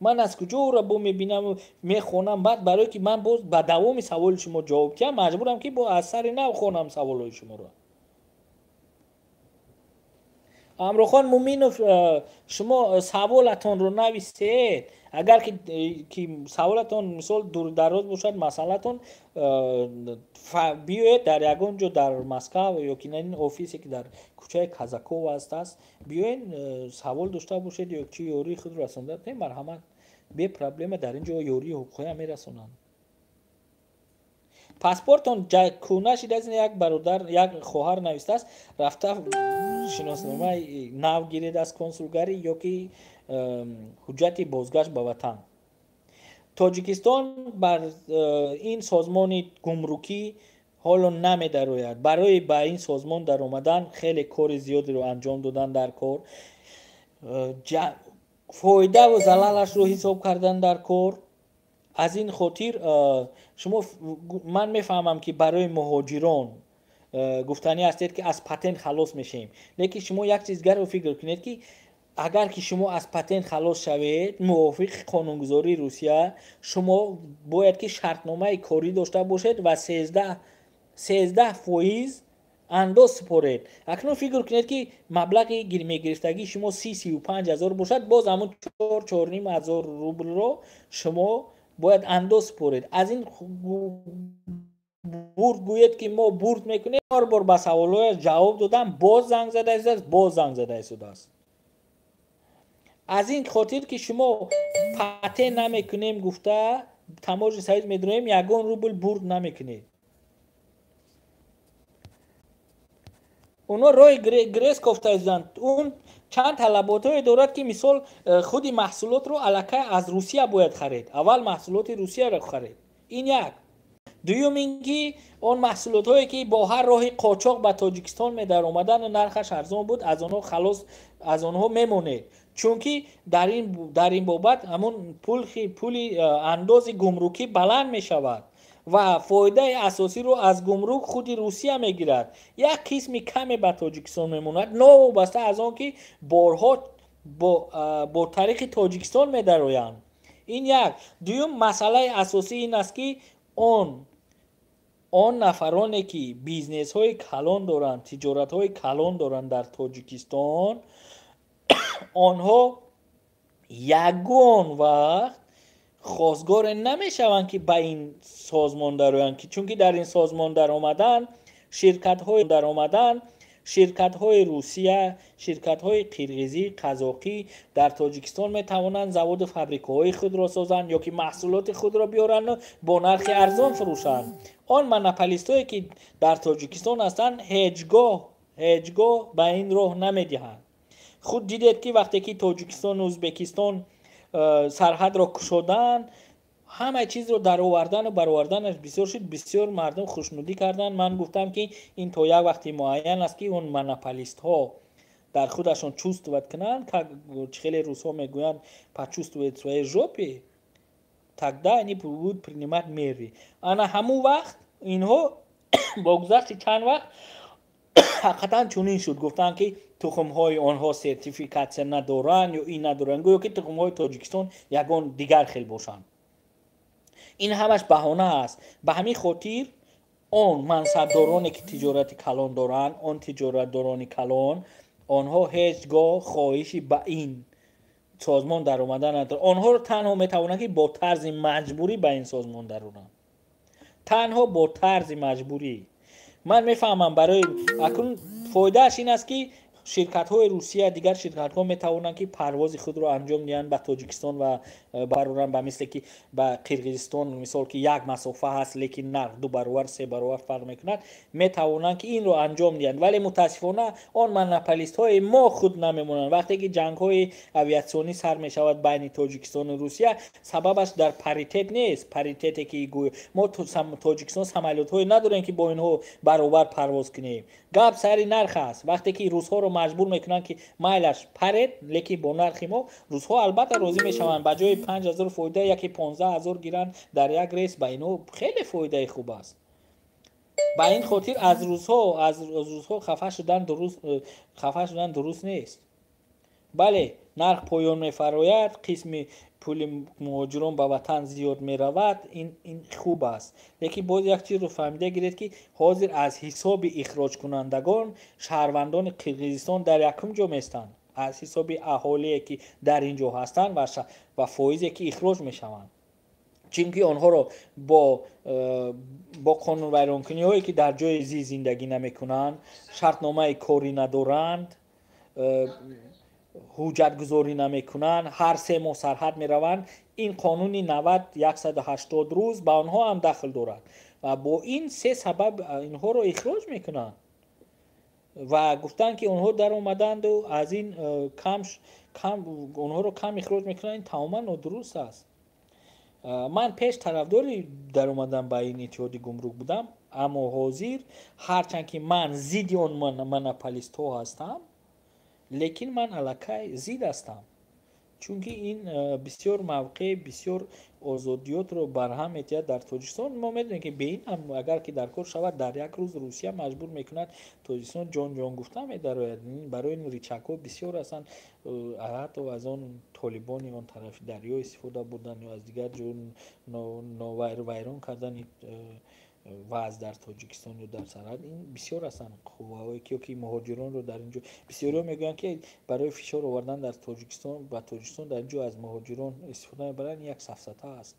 Ман аз куҷо ӯро бо мебинаму мехонам? Баъд барое ки ман боз ба давоми саволи шумо ҷавоб диҳам, маҷбурам, ки бо аз сари нав хонам саволҳои шуморо. Амрохон Муминов, шумо саволатонро нависед. Агар ки саволатон, мисол, дурдароз бошад масъалатон, биёед дар ягон ҷо дар Москва ё ки ин офисе, ки дар кӯчаи Казакова аст, биёед, савол дошта бошед ё чи ёрии худро расонда, марҳамат, бепроблема, дар ин ҷо ёрии ҳуқуқиам мерасонанд. Паспортон кӯҳна шидааст, як бародар, як хоҳар навистааст, рафта шиносномаи нав гиред аз консулгарӣ ё ки ҳуҷҷати бозгашт ба ватан. Тоҷикистон бар ин созмони гумрукӣ ҳоло намедарояд. Барои ба ин созмон даромадан хеле кори зиёдеро анҷом додан дар кор, фоидаву залалашро ҳисоб кардан дар кор. Аз ин хотир шумо, ман мефаҳмам, ки барои муҳоҷирон гуфтанӣ ҳастед, ки аз патент халос мешавем, лекин шумо як чиз дигарро фикр кунед, ки агар ки шумо аз патент халос шавед, мувофиқи қонунгузории Русия шумо бояд ки шартномаи корӣ дошта бошед ва 13% андоз супоред. Акнун фикр кунед, ки маблағи мегирифтагии шумо 30-35 ҳазор бошад, боз ҳамун 4-4,5 ҳазор рублро шумо бояд андоз супоред. Аз ин бурд гӯед, ки мо бурд мекунем. Чор бор ба саволҳояш ҷавоб додам, боз занг зада истодааст, боз занг зада истодааст. Аз ин хотир, ки шумо патент намекунем гуфта, таможенный союз медроем, ягон рубл бурд намекунед. Онҳо роҳи грез кофта истоданд. Он чанд талаботҳое дорад, ки мисол, худи маҳсулотро аллакай аз Русия бояд харед, аввал маҳсулоти Русияро харед. Ин як. Дуюм ин ки он маҳсулотҳое, ки бо ҳар роҳи қочоқ ба Тоҷикистон медаромадану нархаш арзон буд, аз онҳо халос, аз онҳо мемонед, чунки дар ин бобат ҳамун пули андози гумрукӣ баланд мешавад ва фоидаи асосиро аз гумрук худи Русия мегирад, як қисми каме ба Тоҷикистон мемонад, новобаста аз он ки борҳо бо тариқи Тоҷикистон медароянд. Ин як. Дуюм, масъалаи асосӣ ин аст, ки он нафароне, ки бизнесҳои калон доранд, тиҷоратҳои калон доранд дар Тоҷикистон, онҳо ягон вақт хостгоре намешаванд, ки ба ин созмон дароянд, чунки дар ин созмон даромадан ширкатҳои даромадан. Ширкатҳои Русия, ширкатҳои қирғизӣ, қазоқӣ дар Тоҷикистон метавонанд заводу фабрикаҳои худро созанд ё ки маҳсулоти худро биёранду бо нархи арзон фурӯшанд. Он монополистҳое ки дар Тоҷикистон ҳастанд, ҳеҷ гоҳ ба ин роҳ намедиҳанд. Худ дидед, ки вақте ки Тоҷикистону Ӯзбекистон сарҳадро кушоданд, ҳама чизро даровардану бароварданаш бисёр шуд, бисёр мардум хушнудӣ карданд. Ман гуфтам, ки ин то як вақти муайян аст, ки он монополистҳо дар худашон чувствовать кунанд, как чӣ хеле русҳо мегӯянд, почувствовать своей жопе, тогда они будут принимать меры. Ана ҳамун вақт инҳо бо гузашти чанд вақт ҳақиқатан чунин шуд. Гуфтанд, ки тухмҳои онҳо сертификатсия надоранд ё ин надоранд, гӯё ки тухмҳои Тоҷикистон ягон дигар хел бошанд. Ин ҳамаш баҳона аст. Ба ҳамин хотир он мансабдороне ки тиҷорати калон доранд, он тиҷоратдорони калон, онҳо ҳеҷ гоҳ хоҳиши ба ин созмон даромадан надоранд. Онҳоро танҳо метавонанд, ки бо тарзи маҷбурӣ ба ин созмон дароранд, танҳо бо тарзи маҷбурӣ. Ман мефаҳмам, барои акнун фоидааш ин аст, ки ширкатҳои Русия, дигар ширкатҳо метавонанд, ки парвози худро анҷом диҳанд ба Тоҷикистон ва бароранд, ба мисле ки ба Қирғизистон, мисол, ки як масофа ҳаст, лекин нарх ду баробар, се баробар фарқ мекунад, метавонанд, ки инро анҷом диҳанд. Вале мутаассифона он монополистҳои мо худ намемонанд. Вақте ки ҷангҳои авиатсионӣ сар мешавад байни Тоҷикистону Русия, сабабаш дар паритет нест, паритете ки гӯё мо Тоҷикистон самолётҳое надорем, ки бо инҳо баробар парвоз кунем. Гап сари нарх аст. Вақте ки русҳоро маҷбур мекунанд, ки майлаш, паред, лекин бо нархи мо, русҳо албатта розӣ мешаванд. Ба ҷои 5000 фоида яке 15 000 гиранд дар як рейс, ба инҳо хеле фоидаи хуб аст. Ба ин хотир аз русҳо хафа шудан дуруст нест. Бале, нарх поён мефарояд, қисми пули муҳоҷирон ба ватан зиёд меравад, ин хуб аст. Лекин боз як чизро фаҳмида гиред, ки ҳозир аз ҳисоби ихроҷкунандагон шаҳрвандони Қирғизистон дар якум ҷо местанд, аз ҳисоби аҳолие ки дар ин ҷо ҳастанд ва фоизе ки ихроҷ мешаванд, чунки онҳоро бо қонунвайронкуниҳое ки дар ҷои зист зиндагӣ намекунанд, шартномаи корӣ надоранд, ҳуҷҷатгузорӣ намекунанд, ҳар 3 моҳ сарҳад мераванд. Ин қонуни 90 180 рӯз ба онҳо ҳам дахл дорад ва бо ин се сабаб инҳоро ихроҷ мекунанд. Ва гуфтанд, ки онҳо даромаданду аз ин кам онҳоро кам ихроҷ мекунанд, ин тамоман нодуруст аст. Ман пеш тарафдори даромадан ба ин иттиҳоди гумрук будам, аммо ҳозир ҳарчанд ки ман зидди он монополистҳо ҳастам, лекин ман аллакай зид ҳастам, чунки ин бисёр мавқеъ, бисёр озодиётро барҳам метиҳад дар Тоҷикистон. Мо медонем, ки бе ин ҳам, агар ки дар кор шавад, дар як рӯз Русия маҷбур мекунад Тоҷикистон ҷон ҷон гуфта медарояд. Барои ин рычаг ҳо бисёр ҳастанд, ҳатто аз он толибони он тарафи дарё истифода бурдан ё аз дигар ҷо вайрон кардани вазъ дар Тоҷикистон ё дар сарҳад. Ин бисёр ҳастанд қувваҳое ки ё ки муҳоҷиронро дар ин ҷо, бисёриҳо мегӯянд, ки барои фишор овардан дар Тоҷикистон ба Тоҷикистон дар ин ҷо аз муҳоҷирон истифода мебаранд. Ин як сафсата аст.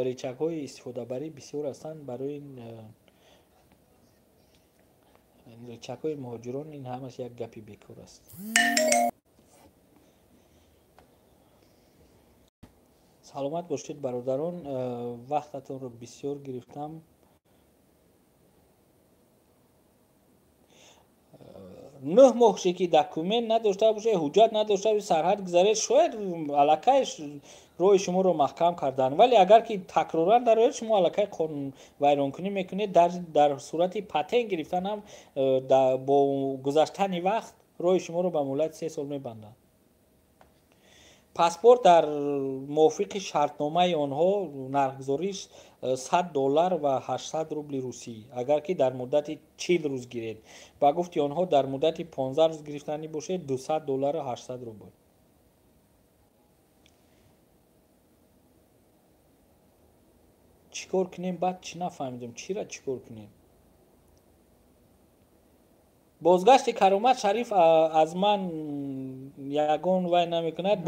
Рычаг ҳои истифодабарӣ бисёр ҳастанд. Барои рычаг ҳои муҳоҷирон ин ҳамаш як гапи бекор аст. Саломат бошед, бародарон, вақтатонро бисёр гирифтам. 9 моҳ ше ки документ надошта бошед, ҳуҷҷат надошта бошед, сарҳад гузаред, шояд аллакай роҳи шуморо маҳкам карданд. Вале агар ки такроран дарояд, шумо аллакай қонунвайронкунӣ мекунед. Дар сурати патент гирифтан ҳам бо гузаштани вақт роҳи шуморо ба муҳлати 3 сол мебанданд. Паспорт дар мувофиқи шартномаи онҳо нархгузориш 100 доллар ва 800 рубли русӣ, агар ки дар муддати 40 рӯз гиред. Ба гуфти онҳо, дар муддати 15 рӯз гирифтанӣ бошед, 200 доллару 800 рубл. Чӣ кор кунем баъд? Чӣ нафаҳмидем, чира чӣ кор кунем? Бозгашти Каромат Шариф аз ман ягон вай намекунад.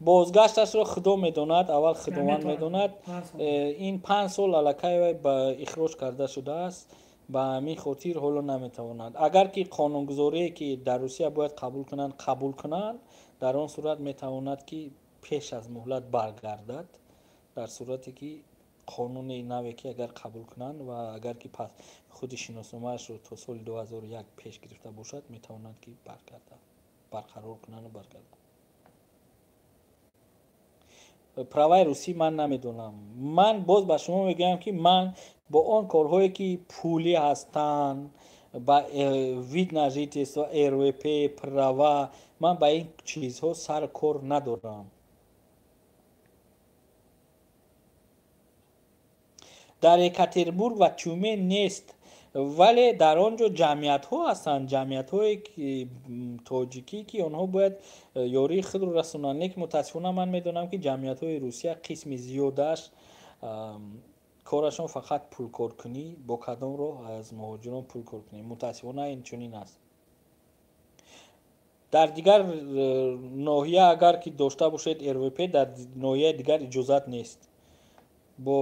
Бозгашташро Худо медонад, аввал Худованд медонад. Ин 5 сол аллакай вай ба ихроҷ карда шудааст. Ба ҳамин хотир ҳоло наметавонанд. Агар ки қонунгузорие ки дар Русия бояд қабул кунанд, қабул кунанд, дар он сурат метавонад ки пеш аз муҳлат баргардад, дар сурате ки қонуни наве ки агар қабул кунанд ва агар ки пас худи шиносномаашро то соли 2001 пеш гирифта бошад, метавонад ки баргардад, барқарор кунанду баргардад. Праваи русӣ ман намедонам. Ман боз ба шумо мегӯям, ки ман бо он корҳое ки пулӣ ҳастанд, ба вид на жительство, РВП, права, ман ба ин чизҳо сар кор надорам. Дар Екатеринбург ва Тюмен нест, вале дар он ҷо ҷамъиятҳо ҳастанд, ҷамъиятҳое тоҷикӣ, ки онҳо бояд ёрии худро расонанд. Лекин мутаассифона ман медонам, ки ҷамъиятҳои Русия қисми зиёдаш корашон фақат пулкоркунӣ, бо кадом роҳ аз муҳоҷирон пулкоркунӣ. Мутаассифона ин чунин аст. Дар дигар ноҳия агар ки дошта бошед РВП, дар ноҳияи дигар иҷозат нест. Бо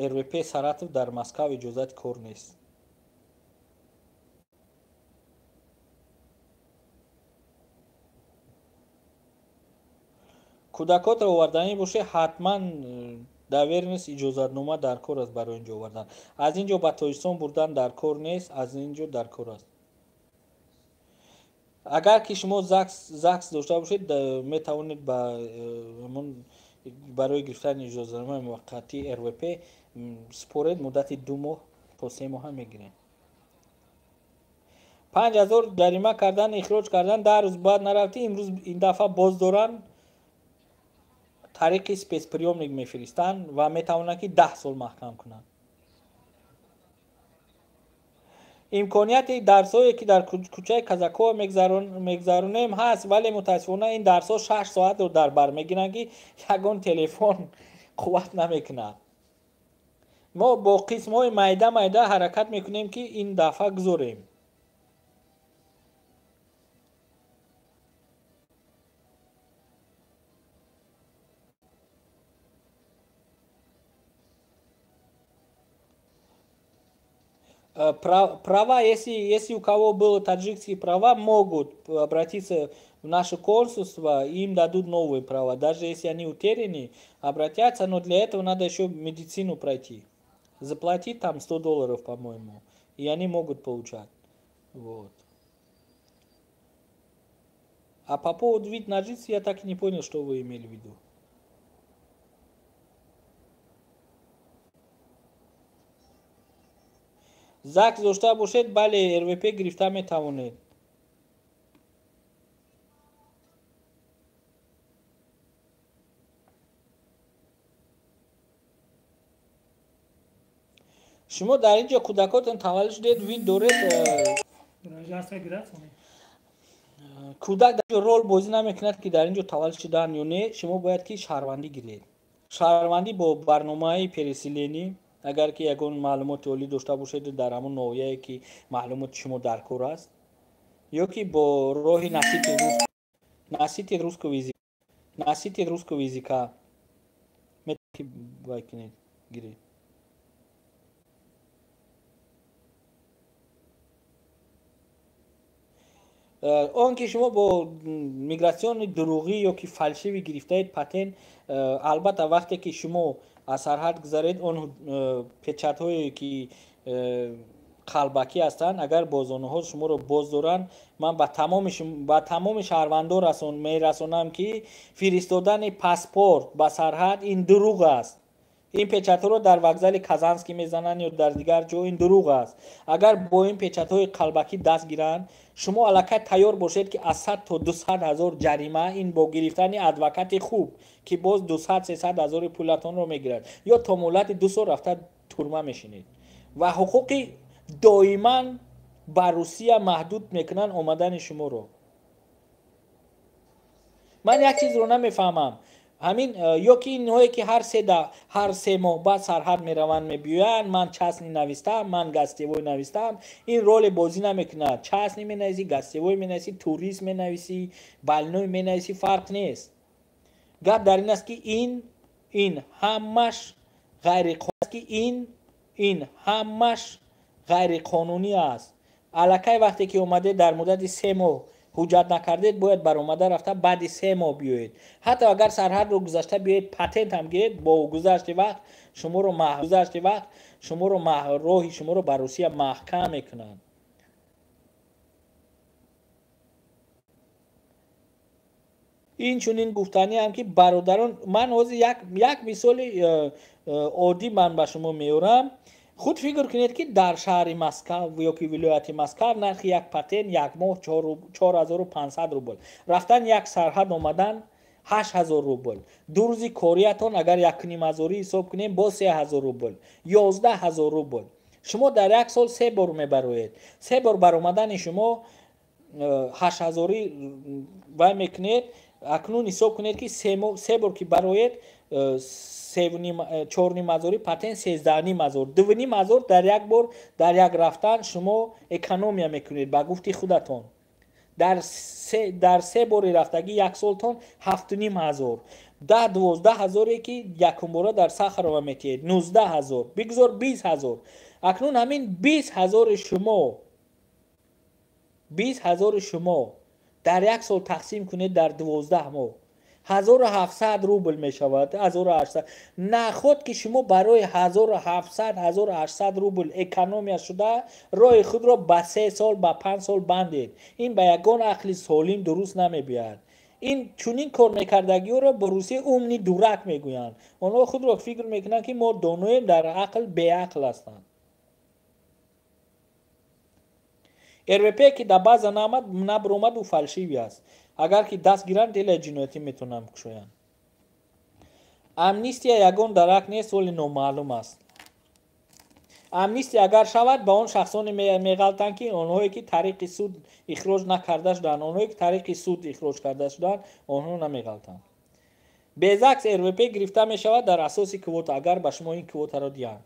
РВП Саратов дар Москав иҷозати кор нест. Кӯдакотро оварданӣ боше, ҳатман доверенность, иҷозатнома дар кор аст барои ин ҷо овардан. Аз ин ҷо ба Тоҷикистон бурдан дар кор нест, аз ин ҷо дар кор аст. Агар ки шумо ЗАГС дошта бошед, метавонед ба ҳамон барои гирифтани иҷозатномаи муваққатии РВП супоред, муддати 2 моҳ то 3 моҳа мегиред. 5000 ҷарима кардан, ихроҷ кардан, 10 рӯз баъд нарафтӣ, имрӯз ин дафъа боз доранд, тариқи спецприёмник мефиристанд ва метавонанд ки 10 сол маҳкам кунанд. Имконияти дарсҳое ки дар кӯчаи Казакова мегзаронем ҳаст, вале мутаассифона ин дарсҳо 6 соатро дар бар мегиранд, ки ягон телефон қувват намекунад. Мо бо қисмҳои майда майда ҳаракат мекунем, ки ин дафъа гузорем. Права, если у кого было таджикские права, могут обратиться в наше консульство, и им дадут новые права. Даже если они утеряны, обратятся, но для этого надо еще медицину пройти. Заплатить там 100 долларов, по-моему, и они могут получать. Вот. А по поводу вид на жительство я так и не понял, что вы имели в виду. ЗАГС дошта бошед, бале, РВП гирифта метавонед. Шумо дар ин ҷо кӯдакотон таваллуд шудед, вид доред. Кӯдак дар ҷо рол бозӣ намекунад, ки дар ин ҷо таваллуд шудаанд ё не. Шумо бояд ки шаҳрвандӣ гиред. Шаҳрвандӣ бо барномаи переселение, агар ки ягон маълумоти олӣ дошта бошед дар ҳамон ноҳияе ки маълумоти шумо дар кор аст, ё ки бо роҳи носитель русского языка ки вай кунед, гиред. Он ки шумо бо миграционный дурӯғӣ ё ки фальшивый гирифтаед патент, албатта, вақте ки шумо аз сарҳад гузаред, он печатҳое ки қалбакӣ ҳастанд, агар боз онҳо шуморо боз доранд, ман ба тамоми шаҳрвандон мерасонам, ки фиристодани паспорт ба сарҳад ин дурӯғ аст. Ин печатҳоро дар вокзали Казанский мезананд ё дар дигар ҷо, ин дурӯғ аст. Агар бо ин печатҳои қалбакӣ даст гиранд, шумо аллакай тайёр бошед, ки аз 100 то 200 ҳазор ҷарима, ин бо гирифтани адвокати хуб, ки боз 200-300 ҳазори пулатонро мегирад, ё то муҳлати 2 сол рафта турма мешинед ва ҳуқуқи доиман ба Русия маҳдуд мекунанд омадани шуморо. Ман як чизро намефаҳмам, ҳамин ё ки инҳое ки ҳар 3 моҳ баъд сарҳад мераванд, мебиёянд, ман частный навистам, ман гостевой навистам. Ин роле бозӣ намекунад. Частный менависӣ, гостевой менависӣ, турист менависӣ, больной менависӣ, фарқ нест. Гап дар ин аст, ки ин ҳамаш ғайриқонун ки ин ҳамаш Ғайриқонунӣ аст. Аллакай вақте ки омадед, дар муддати 3 моҳ ҳуҷҷат накардед, бояд баромада рафта баъди 3 моҳ биёед. Ҳатто агар сарҳадро гузашта биёед, патент ҳам гиред, бо гузашти вақт шуморо роҳи шуморо ба Русия маҳкам мекунанд. Инчунин гуфтаниам ки бародарон, ман ҳозир як мисоли оддӣ ман ба шумо меорам. Худ фикр кунед, ки дар шаҳри Москав ё ки вилояти Москав нархи як патент як моҳ 4500 рубл, рафтан як сарҳад омадан 8000 рубл, 2 рӯзи кориятон агар 1,5 ҳазорӣ ҳисоб кунем, боз 3000 рубл, 11000 рубл. Шумо дар як сол 3 бор мебароед. 3 бор баромадани шумо 8000 вай мекунед. Акнун ҳисоб кунед, ки 3 бор ки бароед, 4,5 ҳазори патент, 13,5 ҳазор, 2,5 ҳазор дар як бор, дар як рафтан шумо экономия мекунед. Ба гуфти худатон, дар 3 бори рафтагӣ як солтон 7,5 ҳазор, 10-12 ҳазоре ки якумбора дар Сахарова метиҳед, 19 ҳазор, бигзор 20 ҳазор. Акнун ҳамин 20 ҳазори шумо, 20 ҳазори шумо дар як сол тақсим кунед дар 12 моҳ, 1700 рубл мешавад, 1800. Наход ки шумо барои 1700, 1800 рубл экономия шуда роҳи худро ба 3 сол, ба 5 сол бандед. Ин ба ягон ақли солим дуруст намебиёяд. Ин чунин кор мекардагиҳоро ба русия умный дурак мегӯянд. Онҳо худро фикр мекунанд, ки мо доноем, дар ақл беақл ҳастанд. РВП ки дар база наомад, набаромад, ӯ фальшивый аст. Агар ки даст гиранд, делаи ҷиноятӣ метавонанд кушоянд. Амнистия ягон дарак нест, соли номаълум аст. Амнистия агар шавад, ба он шахсоне меғалтанд, ки онҳое ки тариқи суд ихроҷ накарда шуданд. Онҳое ки тариқи суд ихроҷ карда шуданд, онҳо намеғалтанд. Без ЗАГС РВП гирифта мешавад дар асоси квота, агар ба шумо ин квотаро диҳанд.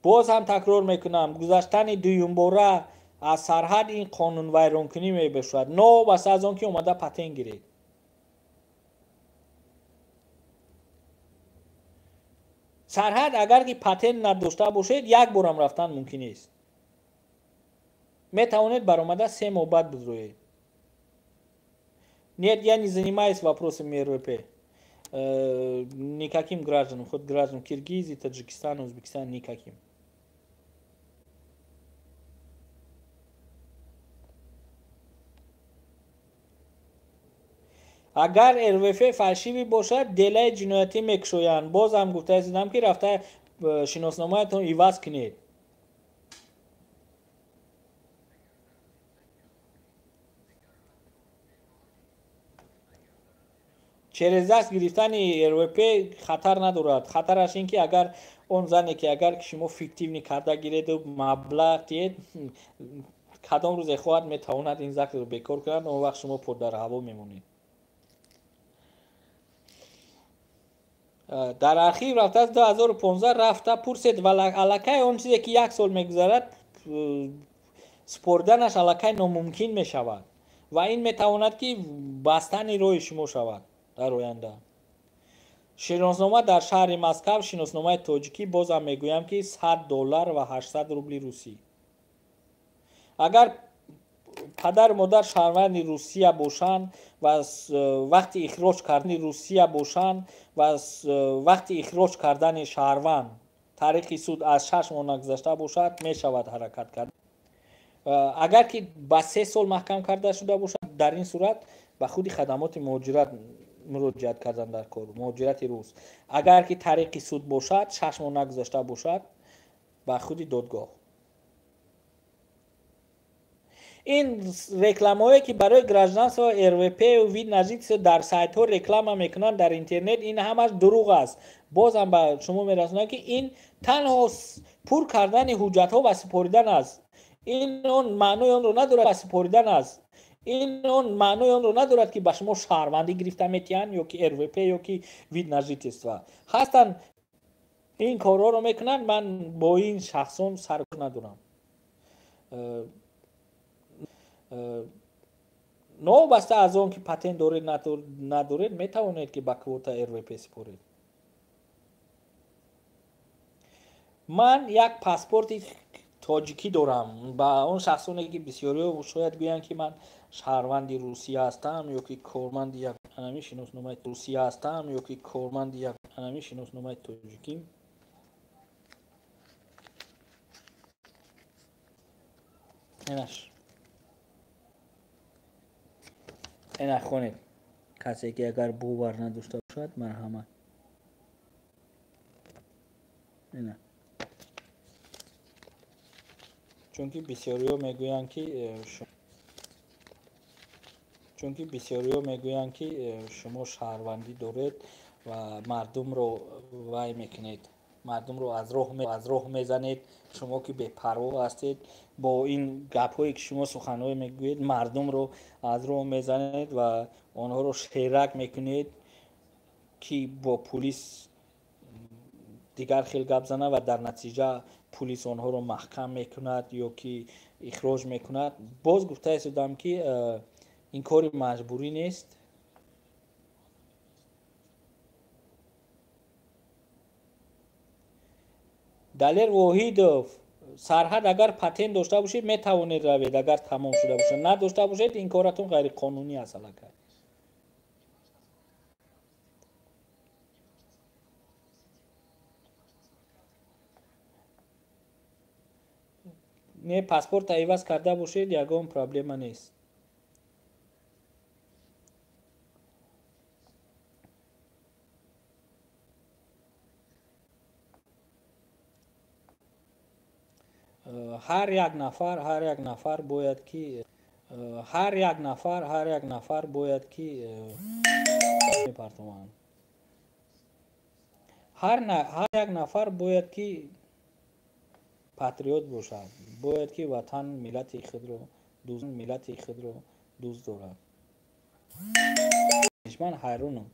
Боз ҳам такрор мекунам, гузаштани дуюмбора аз сарҳад ин қонунвайронкунӣ мебошад, новобаста аз он ки омада патент гиред. Сарҳад агар ки патент надошта бошед, як борам рафтан мумкин нест. Метавонед баромада 3 моҳ баъд бизроед. Нет, я не занимаюсь вопросами РВП никаким гражданам, хоть гражданам Киргизии, Таджикистана, Узбекистана, никаким. Агар РВП фальшивый бошад, делаи ҷиноятӣ мекушоянд. Боз ҳам гуфта истодам, ки рафта шиносномаятон иваз кунед. Через даст гирифтани РВП хатар надорад. Хатараш ин ки агар он зане ки агар шумо фиктивный карда гиреду маблағ диҳед, кадом рӯзе хоҳад, метавонад ин ЗАГСро бекор кунад. Он вақт шумо дар ҳаво мемонед. Дар архив рафтааст 2015, рафта пурсед. Ва аллакай он чизе ки як сол мегузарад, супориданаш аллакай номумкин мешавад ва ин метавонад, ки бастани роҳи шумо шавад дар оянда. Шиноснома дар шаҳри Москав, шиносномаи тоҷикӣ, бозам мегӯям, ки 100 доллар ва 800 рубли русӣ. Агар падару модар шаҳрванди Русия бошанд ва вақти ихроҷ кардани Русия бошанд ва вақти ихроҷ кардани шаҳрванд тариқи суд аз 6 моҳ нагузашта бошад, мешавад ҳаракат кард. Агар ки ба 3 сол маҳкам карда шуда бошад, дар ин сурат ба худи хадамоти муҳоҷират муроҷиат кардан дар кор, муҳоҷирати рус. Агар ки тариқи суд бошад, 6 моҳ нагузашта бошад, ба худи додгоҳ. Ин рекламаҳое ки барои гражданство, РВП, вид на жительство дар сайтҳо реклама мекунанд дар интернет, ин ҳамаш дурӯғ аст. Бозам ба шумо мерасонам, ки ин танҳо пур кардани ҳуҷҷатҳо ва супоридан аст. Ин он маънои онро надорад, ва супоридан аст, ин он маънои онро надорад, ки ба шумо шаҳрвандӣ гирифта метиҳанд ё ки РВП, ё ки вид на жительство. Ҳастанд, ин корҳоро мекунанд, ман бо ин шахсон саркор надорам. Новобаста аз он ки патент доред, надоред, метавонед, ки ба квота РВП супоред. Ман як паспорти тоҷикӣ дорам. Ба он шахсоне ки бисёриҳо шояд гӯянд, ки ман шаҳрванди Русия ҳастам ё ки корманди як анами шиносномаи Русия ҳастам ё ки корманди як анами шиносномаи тоҷикӣ. Инаш. Ина хонед. Касе ки агар бовар надошта бошад, марҳамат. Ина. Чунки бисёриҳо мегӯянд, ки чунки бисёриҳо мегӯянд, ки шумо шаҳрвандӣ доред ва мардумро вай мекунед, мардумро аз роҳ мезанед. Шумо ки бепарво ҳастед, бо ин гапҳое ки шумо суханҳое мегӯед, мардумро аз роҳ мезанед ва онҳоро шерак мекунед, ки бо пулис дигар хел гап зана ва дар натиҷа пулис онҳоро маҳкам мекунад ё ки ихроҷ мекунад. Боз гуфта истодам, ки ин кори маҷбурӣ нест. Далер Воҳидов, сарҳад агар патент дошта бошед, метавонед равед, агар тамом шуда бошад. Надошта бошед, ин коратон ғайриқонунӣ аст аллакай. Не, паспорта иваз карда бошед, ягон проблема нест. Ҳар як нафар бояд ки ҳар як нафар бояд ки мепартованд. Ҳар як нафар бояд ки патриот бошад, бояд ки ватан, миллати худро дӯст дорад. Ман ҳайронам.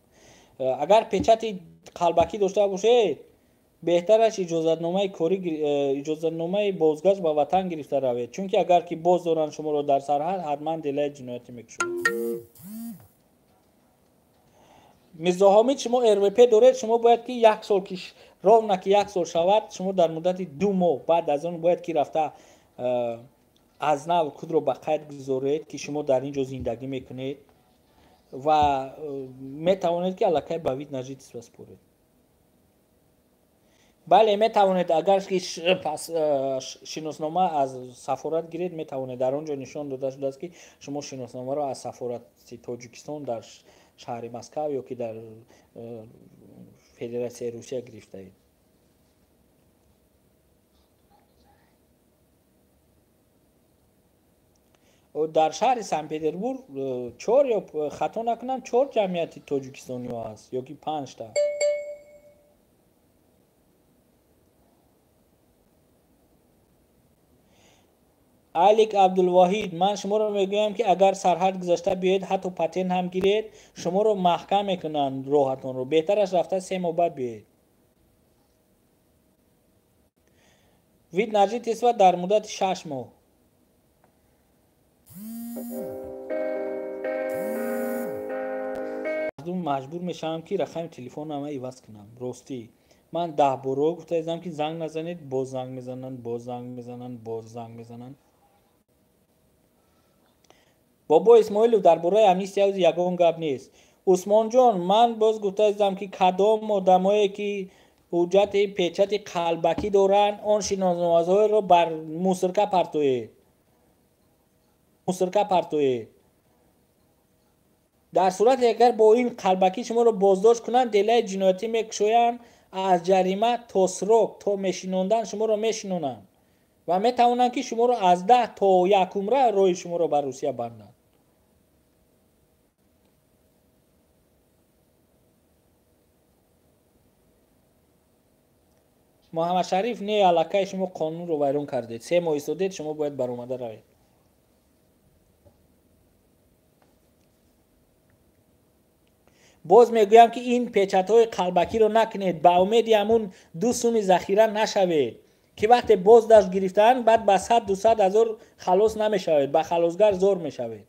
Агар печати қалбакӣ дошта бошед, беҳтараш иҷозатномаи корӣ, иҷозатномаи бозгашт ба ватан гирифта равед, чунки агар ки боз доранд шуморо дар сарҳад, ҳатман делаи ҷиноятӣ мекушояд. Мирзоҳомид, шумо РВП доред, шумо бояд ки як сол ки ровно ки як сол шавад, шумо дар муддати 2 моҳ баъд аз он бояд ки рафта аз нав худро ба қайд гузоред, ки шумо дар ин ҷо зиндагӣ мекунед ва метавонед ки аллакай ба вид на жительство според. Бале, метавонед, агар ки шиноснома аз сафорат гиред, метавонед. Дар он ҷо нишон дода шудааст, ки шумо шиносномаро аз сафорати Тоҷикистон дар шаҳри Москав ё ки дар Федератсияи Русия гирифтаед. Дар шаҳри Санкт Петербург чор ё, хато накунам, чор ҷамъияти тоҷикистониҳо ҳаст ё ки панҷта. Алик Абдулвоҳид, ман шуморо мегӯям, ки агар сарҳад гузашта биёед, ҳатто патент ҳам гиред, шуморо маҳкам мекунанд роҳатонро. Беҳтараш рафта 3 моҳ баъд биёед. Вид на жительство дар муддати 6 моҳ. Мардум маҷбур мешавам, ки рақами телефонама иваз кунам. Ростӣ, ман 10 борҳо гуфта будам, ки занг назанед, боз занг мезананд, боз занг мезананд, боз занг мезананд. Бобо Исмоилов, дар бораи амнистия ягон гап нест. Усмонҷон, ман боз гуфта будам, ки кадом одамое ки ҳуҷҷати печати қалбакӣ доранд, он шиносномаҳоеро бар мусорка партоед, мусорка партоед. Дар сурате агар бо ин қалбакӣ шуморо боздошт кунанд, делаи ҷиноятӣ мекушоянд, аз ҷарима то срок, то мешинондан шуморо мешинонанд ва метавонанд, ки шуморо аз 10 то як умра роҳи шуморо ба Русия банданд. Муҳаммадшариф, не, аллакай шумо қонунро вайрон кардед. 3 моҳ истодед, шумо бояд баромада равед. Боз мегӯям, ки ин печатҳои қалбакиро накунед, ба умеди ҳамун 2 суми захира нашавед, ки вақте боздошт гирифтаанд, баъд ба 100-200 ҳазор халос намешавед, ба халосгар зор мешавед.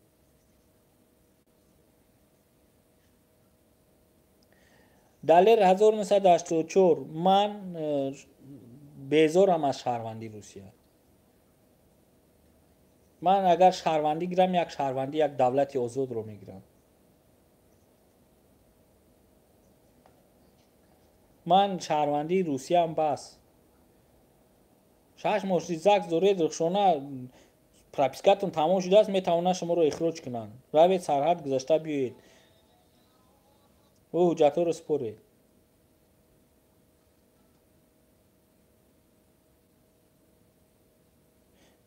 Далер 1984, ман Безорам аз шаҳрвандии Русия. Ман агар шаҳрвандӣ гирам, як шаҳрвандӣ як давлати озодро мегирам. Ман шаҳрвандии Русияам бас. 6 моҳ ЗАГС доред, Рухшона, пропискатон тамом шудааст, метавонанд шуморо ихроҷ кунанд. Равед сарҳад гузашта биёед. Ӯ ҳуҷҷатҳоро супоред.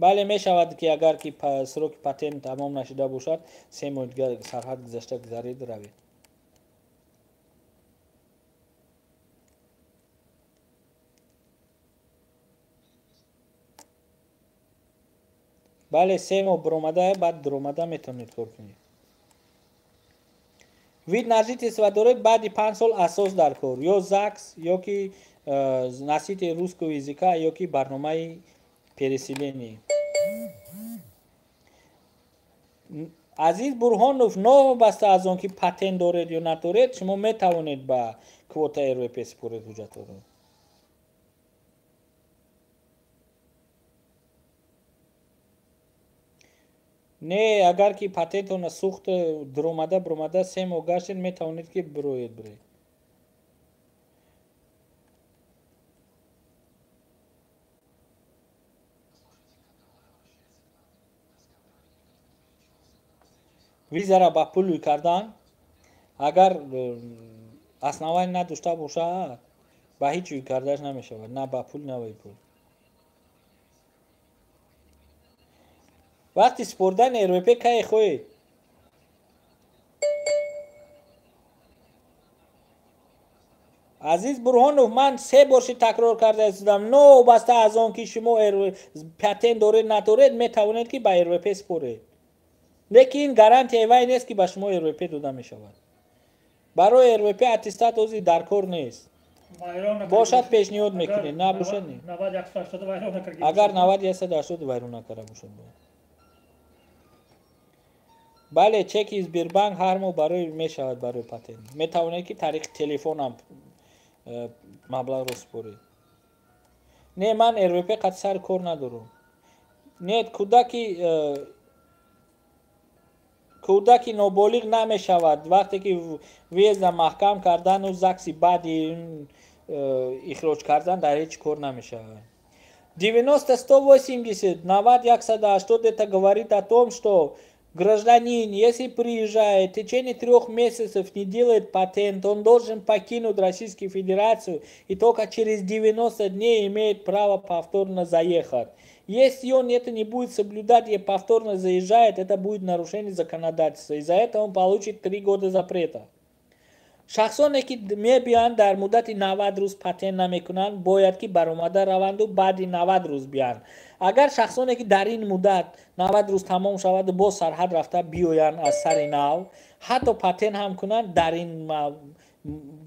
Бале, мешавад ки агар ки сроки патент тамом нашуда бошад, 3 моҳ дигар сарҳад гузашта гузаред, равед. Бале, 3 моҳ биромада, баъд дуромада метавонед кор кунед. Вид на жительство доред, баъди 5 сол асос дар кор, ё ЗАГС, ё ки носитель русского языка, ё ки барномаи переселение. Азиз Бурҳонов, новобаста аз он ки патент доред ё надоред, шумо метавонед ба квота РВП супоред ҳуҷҷатҳоро. Не, агар ки патентона сӯхт, дуромада биромада 3 моҳ гаштед, метавонед ки бироед биред. Визара ба пул рӯй кардан, агар основание надошта бошад, ба ҳеҷ рӯй кардааш намешавад, на ба пул, на ба пул. Вақти супордани РВП кай хоҳед? Азиз Бурҳонов, ман 3 бор ши такрор карда истодам, новобаста аз он ки шумо патент доред надоред, метавонед ки ба РВП супоред. Лекин гарантияи вай нест ки ба шумо РВП дода мешавад. Барои РВП аттестат ози дар кор нест. Бошад пешниҳод мекунед, набошад не. Агар 90-180 вайрон накарда бошад. Бале, чеки Сбербанк ҳар моҳ барои мешавад барои патент. Метавонед ки тариқи телефонам маблағро супоред. Не, ман РВП қати сари кор надорам. Не, кӯдаки ноболиғ намешавад. Вақте ки въезда маҳкам кардану ЗАГСи баъди ихроҷ кардан дар ҳеҷ кор намешавад. 90-180, 90-180 это говорит о том, что гражданин, если приезжает, в течение 3 месяцев не делает патент, он должен покинуть Российскую Федерацию и только через 90 дней имеет право повторно заехать. Если он это не будет соблюдать и повторно заезжает, это будет нарушение законодательства. И за это он получит 3 года запрета. Шахсоне ки мебиёянд дар муддати 90 рӯз патент намекунанд, бояд ки баромада раванду баъди 90 рӯз биёянд. Агар шахсоне ки дар ин муддат 90 рӯз тамом шаваду боз сарҳад рафта биёянд аз сари нав, ҳатто патент ҳам кунанд, дар ин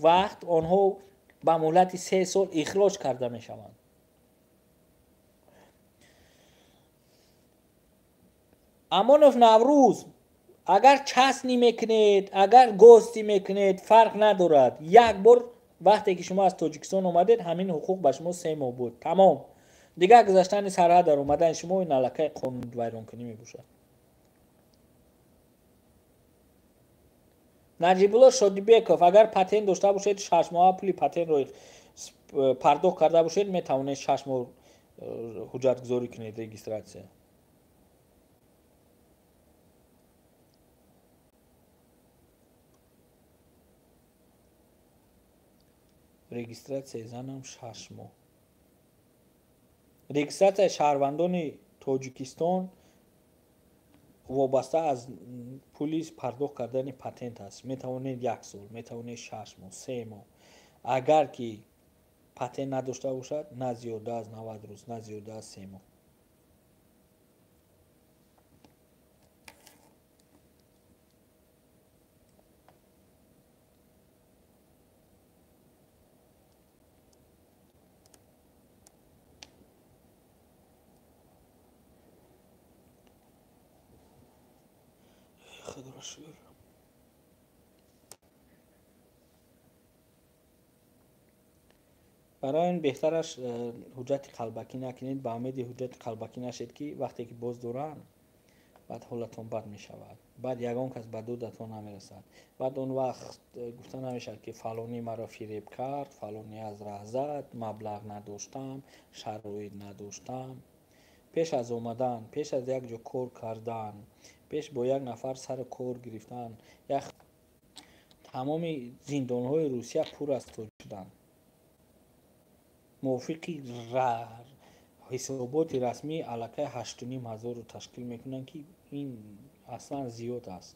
вақт онҳо ба муҳлати 3 сол ихроҷ карда мешаванд. Амонов Наврӯз, агар частни мекунед, агар гости мекунед, фарқ надорад. Як бор вақте ки шумо аз Тоҷикистон омадед, ҳамин ҳуқуқ ба шумо 3 моҳ буд. Тамом. Дигар гузаштани сарҳад дар омадани шумо ин аллакай қонунвайронкунӣ мебошад. Наҷибулло Шодибеков, агар патент дошта бошед, 6 моҳа пули патентро пардохт карда бошед, метавонед 6 моҳ ҳуҷҷатгузорӣ кунед, регистратсия. Регистратсияи занам 6 моҳ. Регистратсияи шаҳрвандони Тоҷикистон вобаста аз пули пардохт кардани патент аст. Метавонед 1 сол, метавонед 6 моҳ, 3 моҳ. Агар ки патент надошта бошад, на зиёда аз 90 рӯз, на зиёда аз 3 моҳ. Барои ин беҳтараш ҳуҷҷати қалбакӣ накунед, ба умеди ҳуҷҷати қалбакӣ нашед, ки вақте ки боз доранд, баъд ҳолатон бад мешавад, баъд ягон кас ба додатон намерасад. Баъд он вақт гуфта намешавад, ки фалонӣ маро фиреб кард, фалонӣ аз раҳ зад, маблағ надоштам, шароит надоштам. Пеш аз омадан, пеш аз як ҷо кор кардан, пеш бо як нафар сари кор гирифтан, як тамоми зиндонҳои Русия пур аз тоҷик шуданд. Мувофиқи ҳисоботи расмӣ, аллакай 8500-ро ташкил мекунанд, ки ин аслан зиёд аст.